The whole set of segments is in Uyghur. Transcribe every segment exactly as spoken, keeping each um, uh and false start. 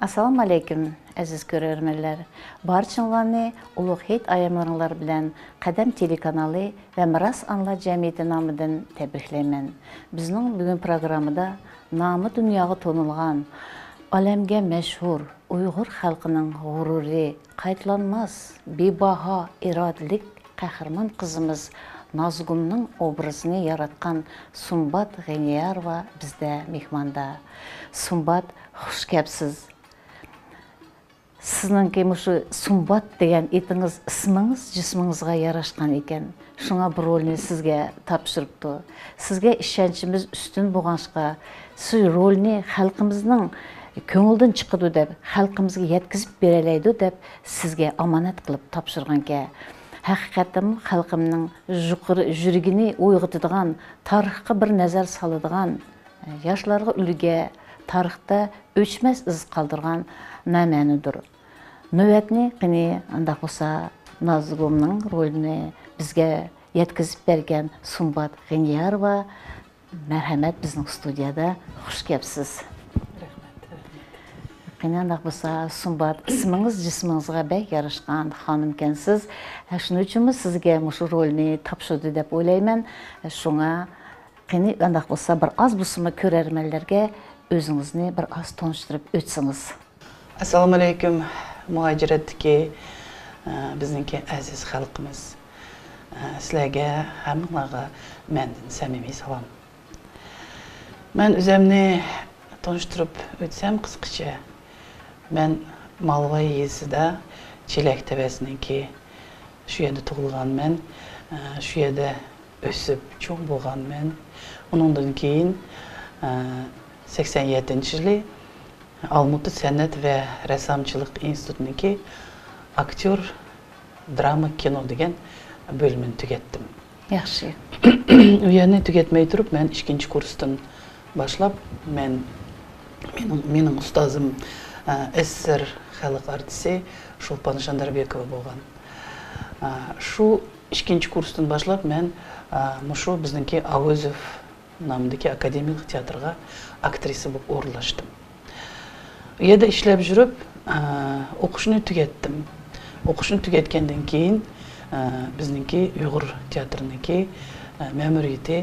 ئەسسالامۇ ئەلەيكۇم، ئەزىز كۆرۈرمەنلەر! بارچىڭلارنى ئۇلۇغ ھېيت ئاياملىرىڭلار بىلەن قەدەم تېلېكانالى ۋە مىراس ئانىلار جەمئىيىتى نامىدىن تەبرىكلەيمەن. بىزنىڭ بۈگۈن پروگراممىدا نامى دۇنياغا تونۇلغان، ئالەمگە مەشھۇر ئۇيغۇر خەلقىنىڭ غۇرۇرى، قايتىلانماس، بىباھا ئىرادىلىك قەھرىمان قىزىمىز نازگۈلنىڭ ئوبرازىنى ياراتقان سۇمبات غېنىياروۋا بىزدە مېھماندا. سۇمبات، خۇش كەپسىز. سىزنىڭكى مۇشۇ سۇمبات دېگەن ئېتىڭىز ئىسمىڭىز جىسمىڭىزغا ياراشقان ئىكەن. شۇڭا بۇ رولنى سىزگە تاپشۇرۇپتۇ. سىزگە ئىشەنچىمىز ئۈستۈن بولغاچقا، سىز رولنى خەلقىمىزنىڭ كۆڭلىدىن چىقىدۇ دەپ، خەلقىمىزگە يەتكۈزۈپ بېرەلەيدۇ دەپ سىزگە ئامانەت قىلىپ تاپشۇرغانكەن. ھەقىقەتەنمۇ خەلقىمنىڭ يۇقىرى يۈرىكىنى ئويغىتىدىغان، تارىخقا بىر نەزەر سالىدىغان، ياشلارغا ئۈلگە، تارىختا ئۆچمەس ئىز قالدۇرغان نامەنىدۇر. نۆۋەتنى قېنى ئانداق بولسا نازگۈلنىڭ رولىنى بىزگە يەتكۈزۈپ بەرگەن سۇمبات غېنىياروۋا، مەرھەمەت، بىزنىڭ ستۇدىيەدە. خۇش كەپسىز. رەھمەت، رەھمەت. قېنى ئانداق بولسا سۇمبات، ئىسمىڭىز جىسمىڭىزغا بەك ياراشقان خانىمكەنسىز. ھە، شۇنىڭ ئۈچۈنمۇ سىزگە مۇشۇ رولنى تاپشۇردى دەپ ئويلايمەن. شۇڭا قېنى ئانداق بولسا بىر ئاز بولسىمۇ كۆرەرمەنلەرگە ئۆزىڭىزنى بىر ئاز تونۇشتۇرۇپ ئۆتسىڭىز. ئەسسالامۇ ئەلەيكۇم، مۇھاجىرەتتىكى، ئە، بىزنىڭكى ئەزىز خەلقىمىز. ئە، سىلەرگە، ھەممىڭلارغا مەندىن سەمىمىي سالام. مەن ئۆزۈمنى تونۇشتۇرۇپ ئۆتسەم قىسقىچە، مەن مالۋاي يېزىسىدا چېلەك تەۋەسىنىڭكى، شۇ يەردە تۇغۇلغانمەن، ئە، شۇ يەردە ئۆسۈپ چوڭ بولغانمەن. ئۇنىڭدىن كېيىن، ئە، سەكسەن يەتتىنچى يىلى ئالمۇتا سەنئەت ۋە رەسسامچىلىق ئىنستىتۇتىنىڭكى ئاكتيور دراما كىنو دېگەن بۆلۈمىنى تۈگەتتىم. ياخشى. ئۇ يەرنى تۈگەتمەي تۇرۇپ، مەن ئىككىنچى كۇرستىن باشلاپ، مەن، مېنىڭ، مېنىڭ ئۇستازىم، ئە، ئەسسىر خەلق ئارتىسى شولپان شانداربېكوۋا بولغان. ئە، شۇ ئىككىنچى كۇرستىن باشلاپ مەن، ئە، مۇشۇ بىزنىڭكى ئاۋزوف نامىدىكى ئاكادېمىيىلىق تىياتىرغا ئاكترىسا بولۇپ ئورۇنلاشتىم. ئۇ يەردە ئىشلەپ يۈرۈپ، ئە، ئوقۇشنى تۈگەتتىم. ئوقۇشنى تۈگەتكەندىن كېيىن، ئە، بىزنىڭكى ئۇيغۇر تىياتىرىنىڭكى، ئە، مەمۇرىيىتى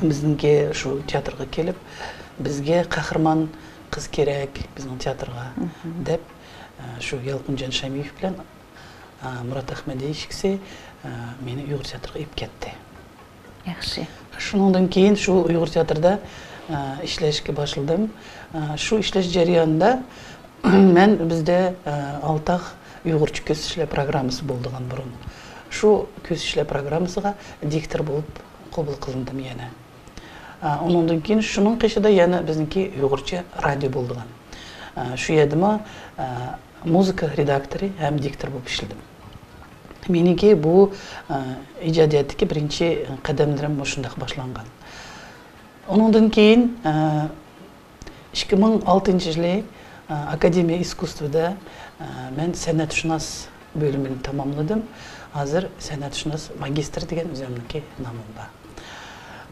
بىزنىڭكى شۇ تىياتىرغا كېلىپ، بىزگە قەھرىمان قىز كېرەك بىزنىڭ تىياتىرغا، مھم، دەپ، ئە، شۇ يالقۇنجان شامىيېۋ بىلەن، ئە، مۇرات ئەخمەت ھېچ ئىككىسى، ئە، مېنى ئۇيغۇر تىياتىرىغا ئېلىپ كەتتى. ياخشى. شۇنىڭدىن كېيىن شۇ ئۇيغۇر تىياتىرىدا، ئە، ئىشلەشكە باشلىدىم. ئە، شۇ ئىشلەش جەريانىدا مەن بىزدە، ئە، ئالتاغ ئۇيغۇرچە كۆرسىتىشلەر پروگراممىسى بولىدىغان بۇرۇن. شۇ كۆرسىتىشلەر پروگراممىسىغا دىكتور بولۇپ قوبۇل قىلىندىم يەنە. ئە، ئۇنىڭدىن كېيىن شۇنىڭ قېشىدا يەنە بىزنىڭكى ئۇيغۇرچە رادىيو بولىدىغان. ئە، شۇ يەردىمۇ، ئە، مۇزىكا رېداكتورى ھەم دىكتور بولۇپ ئىشلىدىم. مېنىڭكى بۇ، ئە، ئىجادىيەتتىكى بىرىنچى قەدەملىرىم مۇشۇنداق باشلانغان. ئۇنىڭدىن كېيىن، ئە، ئىككى مىڭ ئالتىنچى يىلى، ئە، ئاكادېمىيە ئىسكۇستۋىدا، ئە، مەن سەنئەتشۇناس بۆلۈمىنى تاماملىدىم. ھازىر سەنئەتشۇناس ماگىستىر دېگەن ئۆزۈمنىڭكى نامىم بار.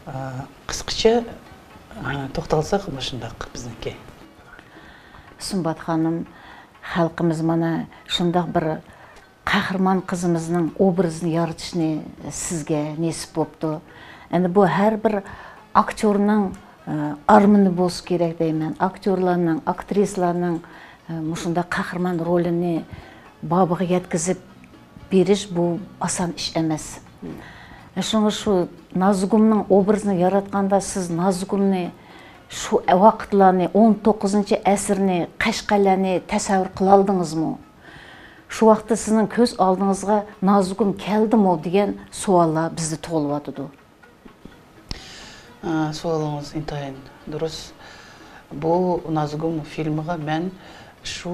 ئە، قىسقىچە، ئە، توختالساق مۇشۇنداق بىزنىڭكى. سۇمبات خانىم، خەلقىمىز مانا شۇنداق بىر قەھرىمان قىزىمىزنىڭ ئوبرازىنى يارىتىشنى سىزگە نېسىپ بوپتۇ. ئەمدى بۇ ھەر بىر ئاكتيورنىڭ، ئە، ئارمىنى بولسا كېرەك دەيمەن. ئاكتيورلارنىڭ، ئاكترىسىلارنىڭ، ئە، مۇشۇنداق قەھرىمان رولىنى بابىغا يەتكۈزۈپ بېرىش بۇ ئاسان ئىش ئەمەس. شۇڭا شۇ نازۇگۇمنىڭ ئوبرازىنى ياراتقاندا سىز نازۇگۇمنى شۇ ۋاقىتلارنى، ئون توققۇزىنچى ئەسىرنى، قەشقەرلەرنى تەسەۋۋۇر قىلالدىڭىزمۇ؟ شۇ ۋاقىتتا سىزنىڭ كۆز ئالدىڭىزغا نازۇگۇم كەلدىمۇ دېگەن سوئاللار بىزدە تۇغۇلۇۋاتىدۇ. ئە، سوئالىڭىز ئىنتايىن دۇرۇس. بۇ نازۇگۇم فىلىمىغا مەن شۇ،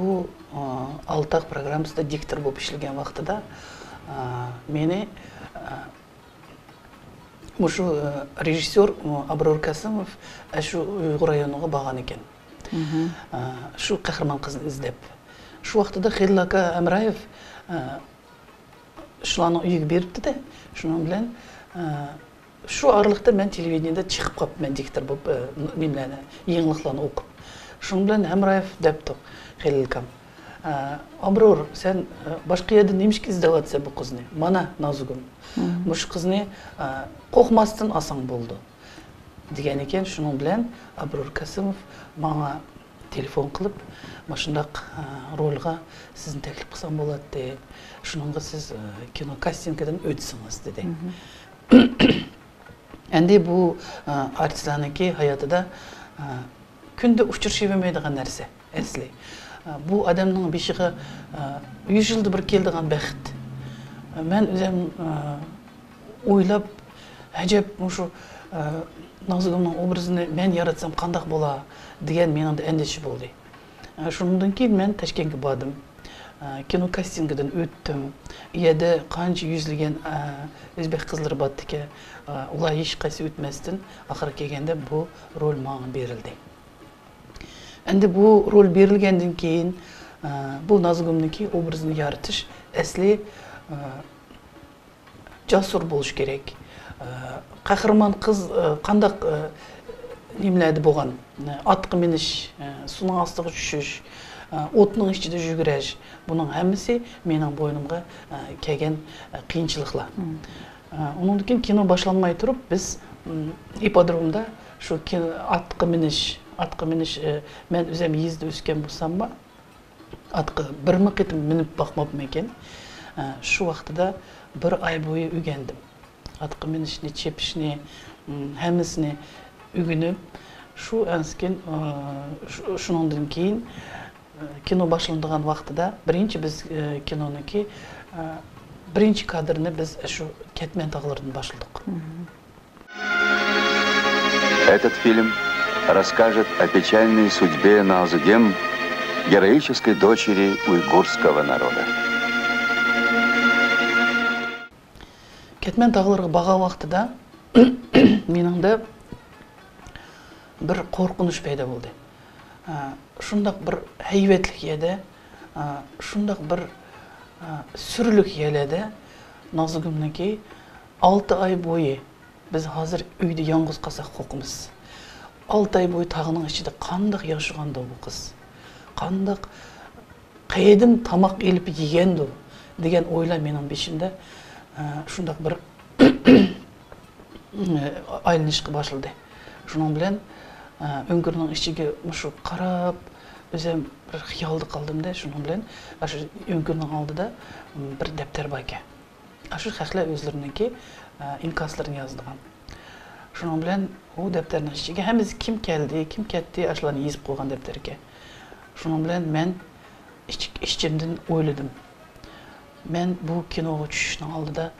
ئە، ئالتاغ پروگراممىسىدا دىكتور بولۇپ ئىشلىگەن ۋاقتىدا، ئە، مېنى، ئە، مۇشۇ، ئە، رېژىسسور، ئە، ئابرار كاسىموف، ئە، شۇ ئۇيغۇر رايونىغا بارغان ئىكەن. مھم. ئە، شۇ قەھرىمان قىزنى ئىزدەپ. شۇ ۋاقتىدا خېلىل ئاكا ئەمرايېف، ئە، شۇلارنىڭ ئۆيىگە بېرىپتىدە، شۇنىڭ بىلەن، ئە، شۇ ئارىلىقتا مەن تېلېۋىدېنىيەدە چىقىپ قاپتىمەن، دىكتور بولۇپ، ئە، نېمىلەرنى، يېڭىلىقلارنى ئوقۇپ. شۇنىڭ بىلەن ھەمرايېف دەپتۇ، خېلىل ئاكام، ئە، «ئابرور، سەن، ئە، باشقا يەردە نېمىشقا ئىزدەۋاتىسەن بۇ قىزنى؟ مانا نازۇگۇم. مۇشۇ قىزنى، ئە، قورقماستىن ئالساڭ بولىدۇ» دېگەن ئىكەن. شۇنىڭ بىلەن ئابرور كاسىموف ماڭا تېلېفون قىلىپ، «مۇشۇنداق، ئە، رولغا سىزنى تەكلىپ قىلسام بولاتتى. شۇنىڭغا سىز، ئە، كىنو كاستىنگىدىن ئۆتسىڭىز» دېدى. ئەمدى بۇ، ئە، ئارتىسلارنىڭكى ھاياتىدا، ئە، كۈندە ئۇچرىشىۋەرمەيدىغان نەرسە ئەسلى. ئە، بۇ ئادەمنىڭ بېشىغا، ئە، يۈز يىلدا بىر كېلىدىغان بەخت. ئە، مەن ئۆزۈم، ئە، ئويلاپ، «ئەجەب، مۇشۇ، ئە، نازۇگۇمنىڭ ئوبرازىنى مەن ياراتسام قانداق بولا؟» دېگەن مېنىڭدە ئەندىشە بولدى. ئە، شۇنىڭدىن كېيىن مەن تاشكەنتكە باردىم. ئە، كىنو كاستىنگىدىن ئۆتتۈم. ئۇ يەردە قانچە يۈزلىگەن، ئە، ئۆزبەك قىزلىرى بارتىكەن. ئە، ئۇلار ھېچقايسى ئۆتمەستىن، ئاخىرى كەلگەندە بۇ رول ماڭا بېرىلدى. ئەمدى بۇ رول بېرىلگەندىن كېيىن، ئە، بۇ نازۇگۇمنىڭكى ئوبرازىنى يارىتىش ئەسلى، ئە، جاسۇر بولۇش كېرەك. ئە، قەھرىمان قىز، ئە، قانداق، ئە، نېمىلەردە بولغان؟ ئە، ئاتقا مىنىش، ئە، سۇنىڭ ئاستىغا چۈشۈش، ئە، ئوتنىڭ ئىچىدە يۈگۈرۈش. بۇنىڭ ھەممىسى مېنىڭ بوينۇمغا، ئە، كەلگەن، ئە، قىيىنچىلىقلار. ئە، ئۇنىڭدىن كېيىن كىنو باشلانماي تۇرۇپ، بىز، ئىم، ئىپپودرومدا شۇ كىن-، ئاتقا مىنىش، ئاتقا مىنىش، ئە، مەن ئۆزۈم يېزىدا ئۆسكەن بولساممۇ، ئاتقا بىرمۇ قېتىم مىنىپ باقماپتىمەن. ئە، شۇ ۋاقتىدا بىر ئاي بويى ئۆگەندىم. ئاتقا مىنىشنى، چېپىشنى، ئىم، ھەممىسىنى ئۆگىنىپ، شۇ ئەنسىكىن، ئە، شۇ، شۇنىڭدىن كېيىن، ئە، كىنو باشلىنىدىغان ۋاقتىدا بىرىنچى بىز، ئە، كىنونىڭكى، ئە، بىرىنچى كادىرىنى بىز شۇ كەتمەن تاغلىرىدىن باشلىدۇق. Этот фильм расскажет о печальной судьбе Назугем, героической дочери уйгурского народа. كەتمەن تاغلىرىغا بارغان ۋاقتىدا مېنىڭدە بىر قورقۇنچ پەيدا بولدى. ئە، شۇنداق بىر ھەيۋەتلىك يەردە، ئە، شۇنداق بىر، ئە، سۈرلۈك يەرلەردە نازۇگۇمنىڭكى ئالتە ئاي بويى بىز ھازىر ئۆيدە يالغۇز قالساق قورقىمىز. ئالتە ئاي بويى تاغنىڭ ئىچىدە قانداق ياشىغاندۇ بۇ قىز؟ قانداق، قەيەردىن تاماق ئېلىپ يېگەندۇ دېگەن ئويلار مېنىڭ بېشىمدا، ئە، شۇنداق بىر ئايلىنىشقا باشلىدى. شۇنىڭ بىلەن، ئە، ئۆڭكۈرنىڭ ئىچىگە مۇشۇ قاراپ، ئۆزۈم بىر خىيالدا قالدىم-دە، شۇنىڭ بىلەن ئاشۇ ئۆڭكۈرنىڭ ئالدىدا بىر دەپتەر باركەن. ئاشۇ خەقلەر ئۆزلىرىنىڭكى، ئە، ئىنكاسلىرىنى يازىدىغان. شۇنىڭ بىلەن ئۇ دەپتەرنىڭ ئىچىگە ھەممىسى كىم كەلدى، كىم كەتتى، ئاشۇلارنى يېزىپ قويغان دەپتەركەن. شۇنىڭ بىلەن مەن ئىچ-، ئىچىمدىن ئويلىدىم. مەن بۇ كىنوغا چۈشۈشنىڭ ئالدىدا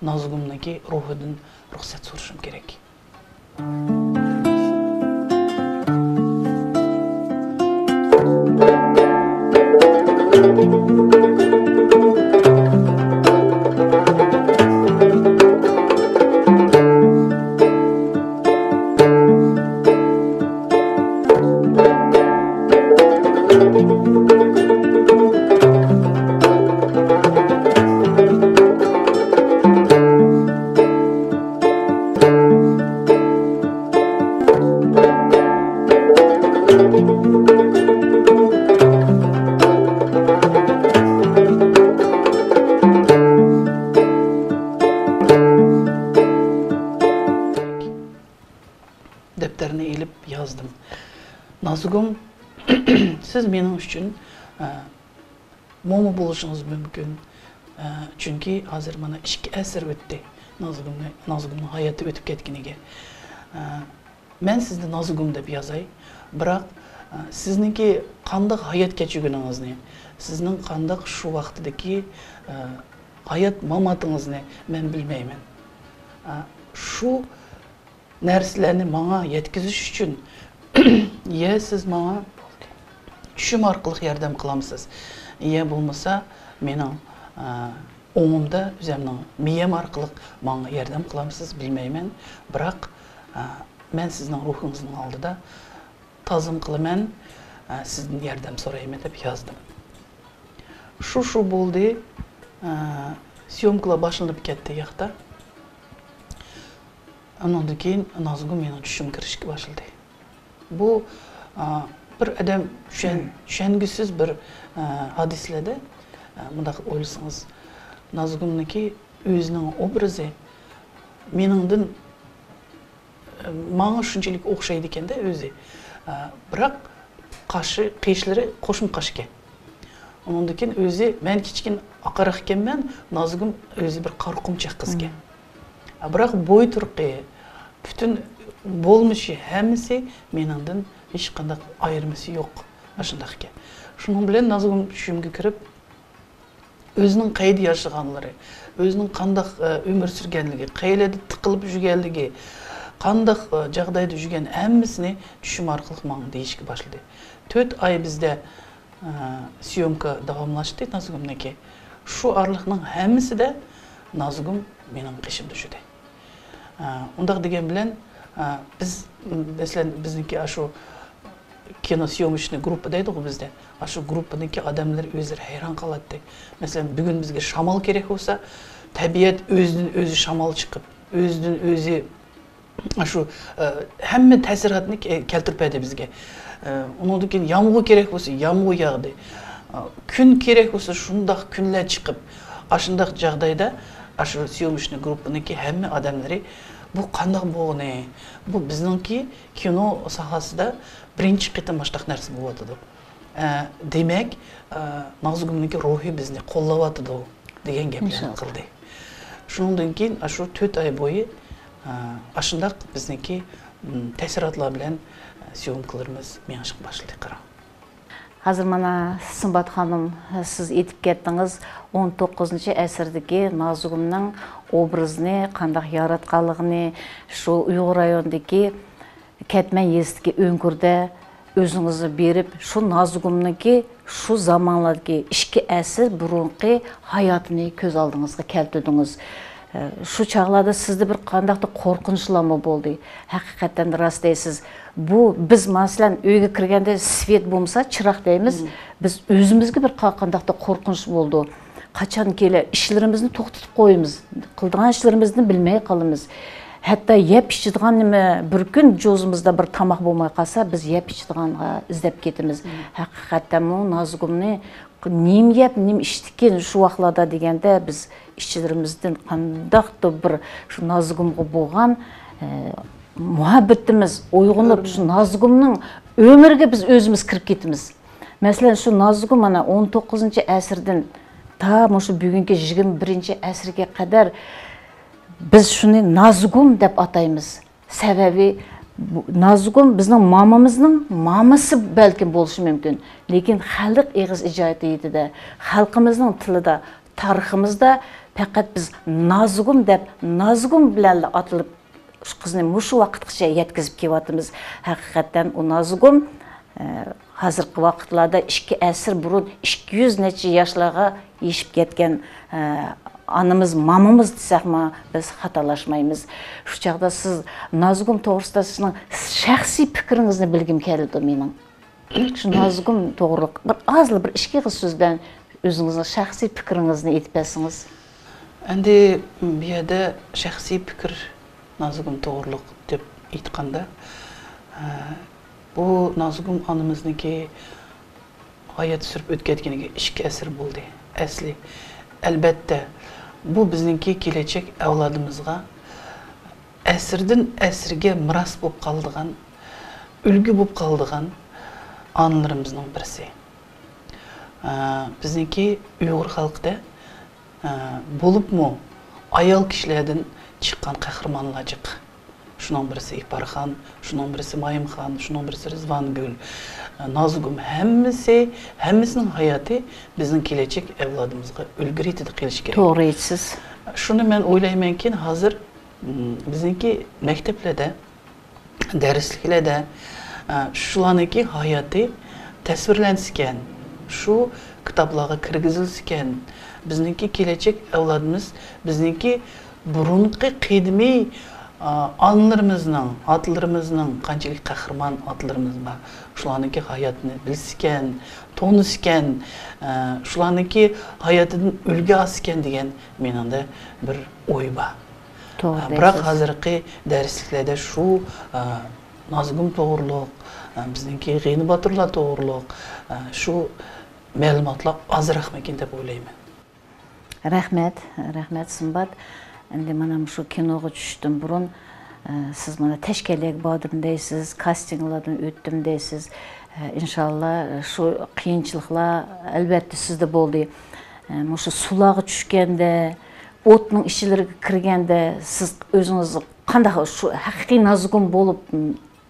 نازۇگۇمنىڭكى روھىدىن رۇخسەت سورىشىم كېرەك. دەپتەرنى ئېلىپ يازدىم. نازۇگۇم، سىز مېنىڭ ئۈچۈن، ئە، موما بولۇشىڭىز مۇمكىن. ئە، چۈنكى ھازىر مانا ئىككى ئەسىر ئۆتتى نازۇگۇمنى، نازۇگۇمنىڭ ھاياتى ئۆتۈپ كەتكىنىگە. ئە، مەن سىزنى نازۇگۇم دەپ يازاي. بىراق، ئە، سىزنىڭكى قانداق ھايات كەچۈرگىنىڭىزنى، سىزنىڭ قانداق شۇ ۋاقتىدىكى، ئە، ھايات ماماتىڭىزنى مەن بىلمەيمەن. ئە، شۇ نەرسىلەرنى ماڭا يەتكۈزۈش ئۈچۈن، يا سىز ماڭا چۈشۈم ئارقىلىق ياردەم قىلامسىز، يا بولمىسا مېنىڭ، ئە، ئوڭۇمدا ئۆزۈمنىڭ مېيەم ئارقىلىق ماڭا ياردەم قىلامسىز، بىلمەيمەن. بىراق، ئە، مەن سىزنىڭ روھىڭىزنىڭ ئالدىدا تازىم قىلىمەن، ئە، سىزدىن ياردەم سورايمەن دەپ يازدىم. شۇ، شۇ بولدى. ئە، سيومكىلار باشلىنىپ كەتتى ياقتا. ئۇنىڭدىن كېيىن نازۇگۇم مېنىڭ چۈشۈمگە كىرىشكە باشلىدى. بۇ، ئا، بىر ئادەم چۈشەن-، چۈشەنگۈسىز بىر، ئە، ھادىسىلەردە، ئە، مۇنداق ئويلىسىڭىز، نازۇگۇمنىڭكى ئۆزىنىڭ ئوبرازى مېنىڭدىن، ئە، ماڭا شۇنچىلىك ئوخشايدىكەن-دە ئۆزى. ئە، بىراق قاش، قېشلىرى قوشما قاش ئىكەن. ئۇنىڭدىن كېيىن ئۆزى، مەن كىچىككىنە ئاقراق ئىكەنمەن، نازۇگۇم ئۆزى بىر قارا قۇمچاق قىز ئىكەن. بىراق بوي تۇرقى، پۈتۈن بولمۇشى، ھەممىسى مېنىڭدىن ھېچقانداق ئايرىمىسى يوق. ئاشۇنداق ئىكەن. شۇنىڭ بىلەن نازۇگۇم چۈشۈمگە كىرىپ، ئۆزىنىڭ قەيدە ياشىغانلىرى، ئۆزىنىڭ قانداق، ئە، ئۆمۈر سۈرگەنلىكى، قەيەردە تىقىلىپ يۈرگەنلىكى، قانداق، ئە، جاغدايدا يۈرگەن، ھەممىسىنى چۈشۈم ئارقىلىق ماڭا دېيىشكە باشلىدى. تۆت ئاي بىزدە، ئە، سيومكا داۋاملاشتى نازۇگۇمنىڭكى. شۇ ئارىلىقنىڭ ھەممىسىدە نازۇگۇم مېنىڭ قېشىمدا يۈردى. ئە، ئۇنداق دېگەن بىلەن، ئە، بىز، مەسىلەن، بىزنىڭكى ئاشۇ كىنو سيوموچنىي گۇرۇپپا دەيدىغۇ بىزدە. ئاشۇ گۇرۇپپىنىڭكى ئادەملىرى ئۆزلىرى ھەيران قالاتتى. مەسىلەن، بۈگۈن بىزگە شامال كېرەك بولسا، تەبىئەت ئۆزىدىن ئۆزى شامال چىقىپ، ئۆزىدىن ئۆزى ئاشۇ، ئە، ھەممە تەسىراتنى كە-، كەلتۈرۈپ بەردى بىزگە. ئە، ئۇنىڭدىن كېيىن يامغۇر كېرەك بولسا، يامغۇر ياغدى. ئە، كۈن كېرەك بولسا، شۇنداق كۈنلەر چىقىپ، ئاشۇنداق جاغدايدا ئاشۇ سيوموچنىي گۇرۇپپىنىڭكى ھەممە ئادەملىرى، «بۇ قانداق بولغىنى؟ بۇ بىزنىڭكى كىنو ساھەسىدە بىرىنچى قېتىم مۇشۇنداق نەرسە بولۇۋاتىدۇ. ئە، دېمەك، ئە، نازۇگۇمنىڭكى روھى بىزنى قوللاۋاتىدۇ» دېگەن گەپلەرنى قىلدى. شۇنىڭدىن كېيىن ئاشۇ تۆت ئاي بويى، ئە، ئاشۇنداق بىزنىڭكى، م، تەسىراتلار بىلەن، ئە، سيومكىلىرىمىز مېڭىشقا باشلىدى، قاراڭ. ھازىر مانا سىمبات خانىم، سىز ئېيتىپ كەتتىڭىز، ئون توققۇزىنچى ئەسىردىكى نازۇگۇمنىڭ ئوبرازىنى قانداق ياراتقانلىقىنى، شۇ ئۇيغۇر رايونىدىكى كەتمەن يېزىسىدىكى ئۆڭكۈردە ئۆزىڭىز بېرىپ، شۇ نازۇگۇمنىڭكى شۇ زامانلاردىكى ئىككى ئەسىر بۇرۇنقى ھاياتىنى كۆز ئالدىڭىزغا كەلتۈردىڭىز. ئە، شۇ چاغلاردا سىزدە بىر قانداقتۇر قورقۇنچلارمۇ بولدى؟ ھەقىقەتەن راست دەيسىز. بۇ بىز، مەسىلەن، ئۆيگە كىرگەندە سۋېت بولمىسا، چىراغ دەيمىز، بىز ئۆزىمىزگە بىر قا-، قانداقتۇر قورقۇنچ بولىدۇ. قاچان كېلە ئىشلىرىمىزنى توختىتىپ قويىمىز، قىلىدىغان ئىشلىرىمىزنى بىلمەي قالىمىز. ھەتتا يەپ ئىچىدىغان نېمە، بىر كۈن جوزىمىزدا بىر تاماق بولماي قالسا، بىز يەپ ئىچىدىغانغا ئىزدەپ كېتىمىز. ھەقىقەتەنمۇ نازۇگۇمنى نېمە يەپ، نېمە ئىچتىكىن شۇ ۋاقىتلاردا دېگەندە، بىز ئىچلىرىمىزدىن قانداقتۇر بىر شۇ نازۇگۇمغا بولغان، ئە، مۇھەببىتىمىز ئويغىنىپ، شۇ نازۇگۇمنىڭ ئۆمرىگە بىز ئۆزىمىز كىرىپ كېتىمىز. مەسىلەن، شۇ نازۇگۇم مانا ئون توققۇزىنچى ئەسىردىن تا مۇشۇ بۈگۈنكى يىگىرمە بىرىنچى ئەسىرگە قەدەر بىز شۇنى نازۇگۇم دەپ ئاتايمىز. سەۋەبى، بۇ نازۇگۇم بىزنىڭ مامىمىزنىڭ مامىسى بەلكىم بولۇشى مۇمكىن. لېكىن خەلق ئېغىز ئىجادىيىتىدە، خەلقىمىزنىڭ تىلىدا، تارىخىمىزدا پەقەت بىز نازۇگۇم دەپ، نازۇگۇم بىلەنلا ئاتىلىپ، شۇ قىزنى مۇشۇ ۋاقىتقىچە يەتكۈزۈپ كېلىۋاتىمىز. ھەقىقەتەن ئۇ نازۇگۇم، ئە، ھازىرقى ۋاقىتلاردا ئىككى ئەسىر بۇرۇن ئىككى يۈز نەچچە ياشلارغا يېشىپ كەتكەن، ئە، ئانىمىز، مامىمىز دېسەكمۇ بىز خاتالاشمايمىز. شۇ چاغدا سىز نازۇگۇم توغرىسىدا سىزنىڭ شەخسىي پىكرىڭىزنى بىلگۈم كېلىدۇ مېنىڭ. شۇ نازۇگۇم توغرۇلۇق بىر ئازلا بىر ئىككى ئېغىز سۆز بىلەن ئۆزىڭىزنىڭ شەخسىي پىكرىڭىزنى ئېيتىپ بەرسىڭىز. ئەمدى بۇ يەردە شەخسىي پىكىر، نازۇگۇم توغرۇلۇق دەپ ئېيتقاندا، ئە، بۇ نازۇگۇم ئانىمىزنىڭكى ھايات سۈرۈپ ئۆتكەنگە ئىككى ئەسىر بولدى. ئەسلى، ئەلبەتتە، بۇ بىزنىڭكى كېلەچەك ئەۋلادىمىزغا ئەسىردىن ئەسىرگە مىراس بولۇپ قالىدىغان، ئۈلگە بولۇپ قالىدىغان ئانىلىرىمىزنىڭ بىرسى. ئە، بىزنىڭكى ئۇيغۇر خەلقىدە، ئە، بولۇپمۇ ئايال كىشىلەردىن چىققان قەھرىمانلار جىق. شۇنىڭ بىرسى ئىپارخان، شۇنىڭ بىرسى مايىمخان، شۇنىڭ بىرسى رىزۋانگۈل، ئە، نازۇگۇم، ھەممىسى، ھەممىسىنىڭ ھاياتى بىزنىڭ كېلەچەك ئەۋلادىمىزغا ئۈلگە رېتىدە قېلىشى كېرەك. توغرا ئېيتىسىز. شۇنى مەن ئويلايمەنكىن، ھازىر، م، بىزنىڭكى مەكتەپلەردە دەرسلىكلەردە، ئە، شۇلارنىڭكى ھاياتى تەسۋىرلەنسىكەن، شۇ كىتابلارغا كىرگۈزۈلسىكەن، بىزنىڭكى كېلەچەك ئەۋلادىمىز، بىزنىڭكى بۇرۇنقى قەدىمىي، ئە، ئانىلىرىمىزنىڭ، ئاتىلىرىمىزنىڭ قانچىلىك قەھرىمان ئاتىلىرىمىز بار، شۇلارنىڭكى ھاياتىنى بىلسىكەن، تونۇسىكەن، ئە، شۇلارنىڭكى ھاياتىدىن ئۈلگە ئالسىكەن دېگەن مېنىڭدە بىر ئوي بار. توغرا ئە، بىراق دەيسىز. ھازىرقى دەرسلىكلەردە شۇ، ئە، نازۇگۇم توغرۇلۇق، ئە، بىزنىڭكى غېنى باتۇرلار توغرۇلۇق، ئە، شۇ مەلۇماتلار ئازراقمىكىن دەپ ئويلايمەن. رەھمەت، رەھمەت سۇمبات. ئەمدى مانا مۇشۇ كىنوغا چۈشۈشتىن بۇرۇن، ئە، سىز مانا تەشكىلىيەگە باردىم دەيسىز، كاستىنگلاردىن ئۆتتۈم دەيسىز. ئە، ئىنشاللا شۇ قىيىنچىلىقلار ئەلۋەتتە سىزدە بولدى. ئە، مۇشۇ سۇلارغا چۈشكەندە، ئوتنىڭ ئىچلىرىگە كىرگەندە سىز ئۆزىڭىز قانداق شۇ ھەقىقىي نازۇگۇم بولۇپ،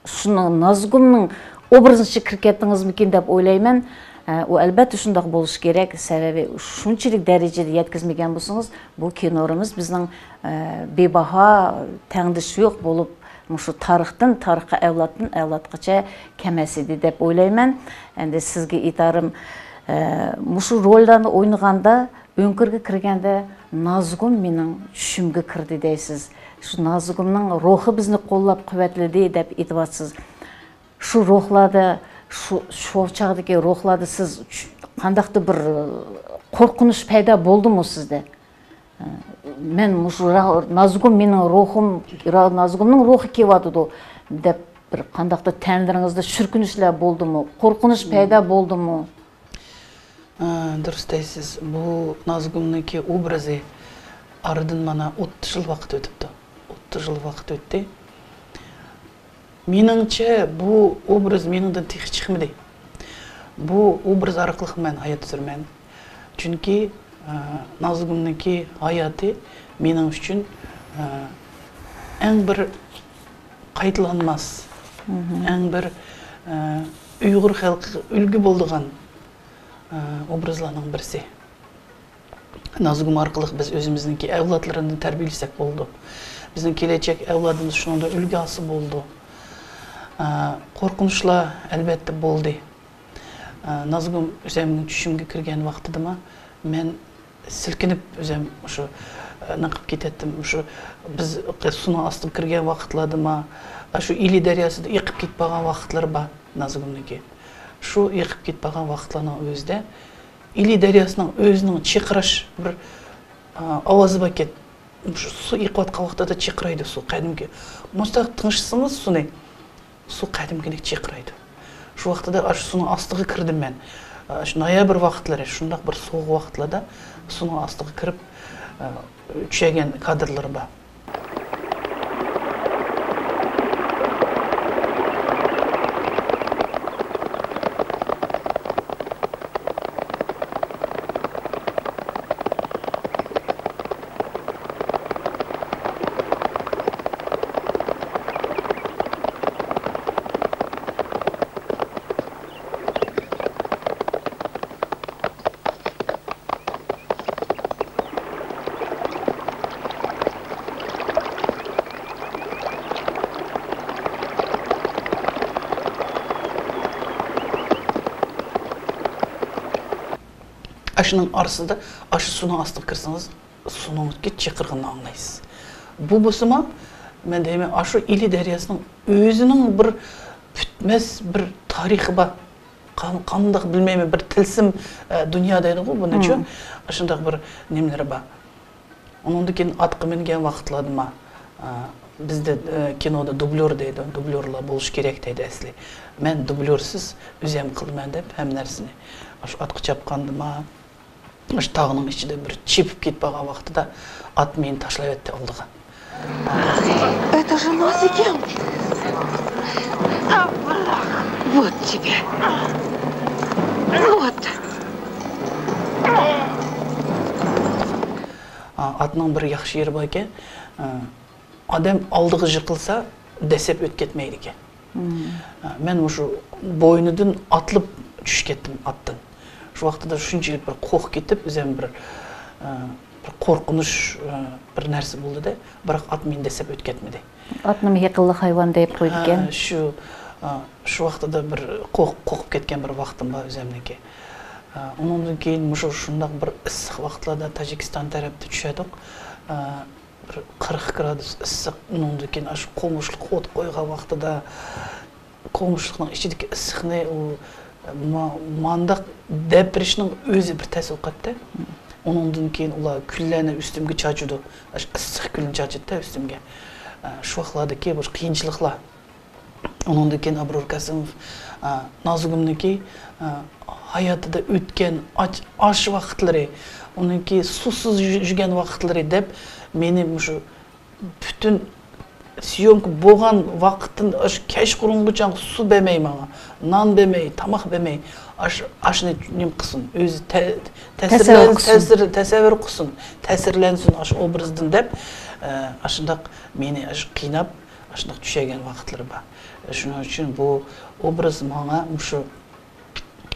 شۇنىڭ نازۇگۇمنىڭ ئوبرازىنىڭ ئىچىگە كىرىپ كەتتىڭىزمىكىن دەپ ئويلايمەن. ئە، ئۇ ئەلۋەتتە شۇنداق بولۇشى كېرەك، سەۋەبى شۇنچىلىك دەرىجىدە يەتكۈزمىگەن بولسىڭىز، بۇ كىنورىمىز بىزنىڭ، ئە، بىباھا، تەڭدىشى يوق بولۇپ، مۇشۇ تارىختىن تارىخقا، ئەۋلادتىن ئەۋلادقىچە كەمەس ئىدى دەپ ئويلايمەن. ئەمدى سىزگە ئېيتارىم، ئە، مۇشۇ روللارنى ئوينىغاندا، ئۆڭكۈرگە كىرگەندە نازۇگۇم مېنىڭ چۈشۈمگە كىردى دەيسىز. شۇ نازۇگۇمنىڭ روھى بىزنى قوللاپ قۇۋۋەتلىدى دەپ ئېيتىۋاتىسىز. شۇ روھلاردا، شۇ، شۇ چاغدىكى روھلاردا سىز چۈ-، قانداقتۇر بىر قورقۇنچ پەيدا بولدىمۇ سىزدە؟ مەن مۇشۇ را-، نازۇگۇم مېنىڭ روھۇم، را-، نازۇگۇمنىڭ روھى كېلىۋاتىدۇ دەپ بىر قانداقتۇر تەنلىرىڭىزدە شۈركۈنۈشلەر بولدىمۇ؟ قورقۇنچ پەيدا بولدىمۇ؟ ئە، دۇرۇس دەيسىز. بۇ نازۇگۇمنىڭكى ئوبرازى ئارىدىن مانا ئوتتۇز يىل ۋاقىت ئۆتۈپتۇ. ئوتتۇز يىل ۋاقىت ئۆتتى. مېنىڭچە، بۇ ئوبراز مېنىڭدىن تېخى چىقمىدى. بۇ ئوبراز ئارقىلىق مەن ھايات سۈرىمەن. چۈنكى، ئە، نازۇگۇمنىڭكى ھاياتى مېنىڭ ئۈچۈن، ئە، ئەڭ بىر قايتىلانماس، ئەڭ بىر، ئە، ئۇيغۇر خەلقىگە ئۈلگە بولىدىغان، ئە، ئوبرازلارنىڭ بىرسى. نازۇگۇم ئارقىلىق بىز ئۆزىمىزنىڭكى ئەۋلادلىرىنى تەربىيەلىسەك بولىدۇ. بىزنىڭ كېلەچەك ئەۋلادىمىز شۇنىڭدىن ئۈلگە ئالسا بولىدۇ. ئە، قورقۇنچلار ئەلۋەتتە بولدى. ئە، نازۇگۇم ئۆزەمنىڭ چۈشۈمگە كىرگەن ۋاقتىدىما مەن سىلكىنىپ ئۆزەم شۇ، ئە، نېقىپ كېتەتتىم. شۇ بىز سۇنىڭ ئاستىغا كىرگەن ۋاقىتلاردىما، ئە، شۇ ئىلى دەرياسىدا ئېقىپ كېتىپ قالغان ۋاقىتلىرى بار نازۇگۇمنىڭكى. شۇ ئېقىپ كېتىپ قالغان ۋاقىتلارنىڭ ئۆزىدە ئىلى دەرياسىنىڭ ئۆزىنىڭ چىرقىراش بىر، ئا، ئاۋازى باركەن. شۇ سۇ ئېقىۋاتقان ۋاقتىدا چىرقىرايدۇ سۇ، قەدىمكى. مۇشۇنداق تىڭشىسىڭىز سۇنى، سۇ قەدىمكىدەك چىرقىرايدۇ. شۇ ۋاقتىدا ئاشۇ سۇنىڭ ئاستىغا كىردىم مەن. ئا، شۇ نويابىر ۋاقىتلىرى، شۇنداق بىر سوغۇق ۋاقىتلاردا سۇنىڭ ئاستىغا كىرىپ، ئا، چۈشۈرگەن كادىرلىرى بار. ئاشۇنىڭ ئارىسىدا، ئاشۇ سۇنىڭ ئاستىغا كىرسىڭىز، سۇنىڭكى چىرقىرىغىنىنى ئاڭلايسىز. بۇ بولسىمۇ، مەن دەيمەن، ئاشۇ ئىلى دەرياسىنىڭ ئۆزىنىڭ بىر پۈتمەس بىر تارىخى بار. قان-، قانداق بىلمەيمەن، بىر تىلسىم، ئە، دۇنيا دەيدىغۇ بۇنىچۇ. مم. ئاشۇنداق بىر نېمىلىرى بار. ئۇنىڭدىن كېيىن ئاتقا مىنگەن ۋاقىتلاردىما، ئە، بىزدە، ئە، كىنودا دۇبليور دەيدۇ، دۇبليورلار بولۇش كېرەك دەيدۇ ئەسلى. مەن دۇبليورسىز ئۆزۈم قىلىمەن دەپ ھەممە نەرسىنى. ئاشۇ ئاتقا چاپقاندىما، ئاشۇ تاغنىڭ ئىچىدە بىر چېپىپ كېتىپ بارغان ۋاقتىدا ئات مېنى تاشلاۋەتتى ئالدىغا. Это же Назикем! Вот тебе. Вот. ئا، ئاتنىڭ بىر ياخشى يېرى باركەن، ئا، ئادەم ئالدىغا يىقىلسا، دەسسەپ ئۆتۈپ كەتمەيدىكەن. مم. ئا، مەن مۇشۇ بوينىدىن ئاتلىپ چۈشۈپ كەتتىم ئاتتىن. شۇ ۋاقتىدا شۇنچىلىك بىر قورقۇپ كېتىپ، ئۆزۈم بىر، ئا، بىر قورقۇنچ، ئا، بىر نەرسە بولدى-دە، بىراق ئات مېنى دەسسەپ ئۆتۈپ كەتمىدى. ئاتنىمۇ ھېقىللىق ھايۋان دەپ قويىدىكەن. ھە، شۇ، ئا، شۇ ۋاقتىدا بىر قورق-، قورقۇپ كەتكەن بىر ۋاقتىم بار ئۆزۈمنىڭكى. ئا، ئۇنىڭدىن كېيىن مۇشۇ شۇنداق بىر ئىسسىق ۋاقىتلاردا تاجىكىستان تەرەپتە چۈشەدۇق. ئا، بىر قىرىق گرادۇس ئىسسىق، ئۇنىڭدىن كېيىن ئاشۇ قومۇشلۇق ئوت قويغان ۋاقتىدا، قومۇشلۇقنىڭ ئىچىدىكى ئىسسىقنى ئۇ ما-، مانداق دەپ بېرىشنىڭ ئۆزى بىر تەس ئەۋقەتتە. ئۇنىڭدىن كېيىن ئۇلار كۈللەرنى ئۈستۈمگە چاچىدۇ. ئاشۇ ئىسسىق كۈلنى چاچىدىدا ئۈستۈمگە. ئە، شۇ ۋاقىتلاردىكى بۇ قىيىنچىلىقلار. ئۇنىڭدىن كېيىن ئابرور كاسىموف، ئا، نازۇگۇمنىڭكى، ئا، ھاياتىدا ئۆتكەن ئاچ-، ئاش ۋاقىتلىرى، ئۇنىڭكى سۇسىز يۈ-، يۈگەن ۋاقىتلىرى دەپ مېنى مۇشۇ پۈتۈن سيومكا بولغان ۋاقىتتىن ئاشۇ كەچقۇرۇنغىچە سۇ بەرمەي ماڭا، نان بەرمەي، تاماق بەرمەي، ئاش-، ئاشنى نېمە قىلسۇن، ئۆزى تە-، تەسىرلەن-، تەسەۋۋۇر قىلسۇن. تەسىر-، تەسەۋۋۇر قىلسۇن، تەسىرلەنسۇن ئاشۇ ئوبرازدىن دەپ، ئە، ئاشۇنداق مېنى ئاشۇ قىيناپ، ئاشۇنداق چۈشەگەن ۋاقىتلىرى بار. شۇنىڭ ئۈچۈن بۇ ئوبراز ماڭا مۇشۇ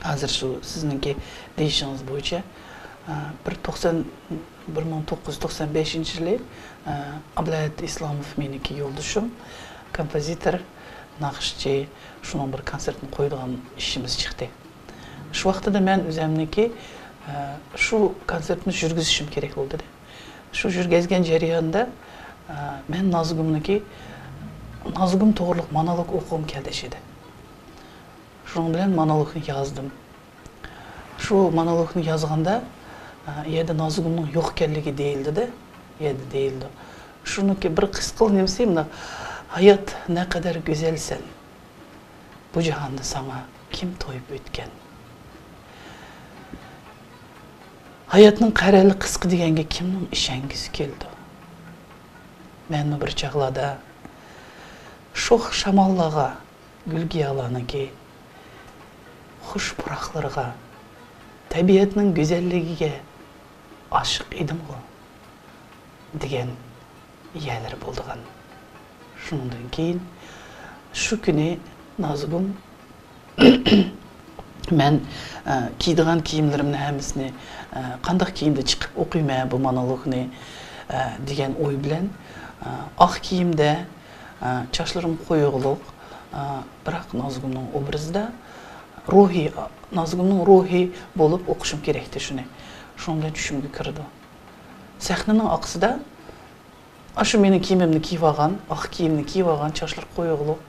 ھازىر شۇ سىزنىڭكى دېيىشىڭىز بويىچە، ئە، بىر توقسان، بىر مىڭ توققۇز يۈز توقسان بەشىنچى يىلى، ئە، ئابلەت ئىسلاموف مېنىڭكى يولدىشىم، كومپوزىتور، ناخشىچى، شۇنىڭ بىر كونسېرتىنى قويىدىغان ئىشىمىز چىقتى. شۇ ۋاقتىدا مەن ئۆزۈمنىڭكى، ئە، شۇ كونسېرتنى يۈرگۈزۈشۈم كېرەك بولدى. شۇ يۈرگۈزگەن جەريانىدا، ئە، مەن نازۇگۇمنىڭكى، نازۇگۇم توغرىلىق مونولوگ ئوقۇغۇم كەلدى ئىدى. شۇنىڭ بىلەن مونولوگنى يازدىم. شۇ مونولوگنى يازغاندا، ئە، يەردە نازۇگۇمنىڭ يوق ئىكەنلىكى دېيىلدى-دە، يەردە دېيىلدى. شۇنىڭكى بىر قىسقىلا نېمىسى مۇنداق، «ھايات، نەقەدەر گۈزەلسەن، بۇ جاھاندا ساڭا كىم تويۇپ ئۆتكەن؟ ھاياتنىڭ قەرەلى قىسقا دېگەنگە كىمنىڭ ئىشەنگۈسى كېلىدۇ؟ مەنمۇ بىر چاغلاردا شوخ شاماللارغا، گۈل-گىياھلارنىڭكى خۇش پۇراقلىرىغا، تەبىئەتنىڭ گۈزەللىكىگە ئاشىق ئىدىمغۇ» دېگەن يەرلىرى بولىدىغان. شۇنىڭدىن كېيىن شۇ كۈنى نازۇگۇم مەن، ئە، كىيىدىغان كىيىملىرىمنى ھەممىسىنى، ئە، قانداق كىيىمدە چىقىپ ئوقۇيمەن بۇ مونولوگنى، ئە، دېگەن ئوي بىلەن، ئە، ئاق كىيىمدە، ئە، چاچلىرىم قويۇقلۇق، ئە، بىراق نازۇگۇمنىڭ ئوبرازىدا روھىي، نازۇگۇمنىڭ روھى بولۇپ ئوقۇشۇم كېرەكتى شۇنى. شۇنىڭ بىلەن چۈشۈمگە كىرىدۇ. سەھنىنىڭ ئارقىسىدا ئاشۇ مېنىڭ كىيىمىمنى كىيىۋالغان، ئاق كىيىمنى كىيىۋالغان، چاچلىرى قويۇقلۇق،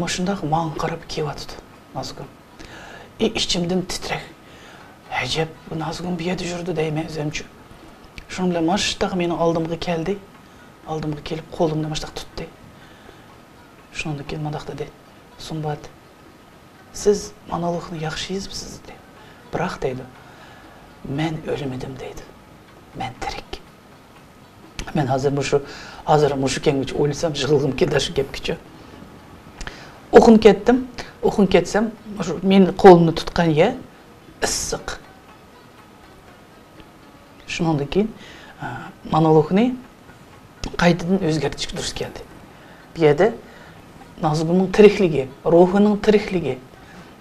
مۇشۇنداق ماڭا قاراپ كېلىۋاتىدۇ نازۇگۇم. ئى، ئىچىمدىن تىترەك. ئەجەب، بۇ نازۇگۇم بۇ يەردە يۈرىدۇ دەيمەن ئۆزۈمچە. شۇنىڭ بىلەن مۇشۇنداق مېنىڭ ئالدىمغا كەلدى. ئالدىمغا كېلىپ قولۇمنى مۇشۇنداق تۇتتى. شۇنىڭدىن كېيىن مۇنداق دېدى، سۇمبات، سىز مونولوگنى ياخشى يېزىپسىز، دېدى. بىراق، دەيدۇ، مەن ئۆلمىدىم، دەيدۇ. مەن تىرىك. مەن ھازىر مۇشۇ، ھازىر مۇشۇ كەڭگىچە ئويلىسام، يىغلىغۇم كېلىدۇ شۇ گەپكىچۇ. ئوخۇن كەتتىم. ئوخۇن كەتسەم، مۇشۇ مېنى قولۇمنى تۇتقان يەر ئىسسىق. شۇنىڭدىن كېيىن، ئە، مونولوگنى قايتىدىن ئۆزگەرتىشكە دۇرۇس كەلدى. بۇ يەردە نازۇگۇمنىڭ تىرىكلىكى، روھىنىڭ تىرىكلىكى،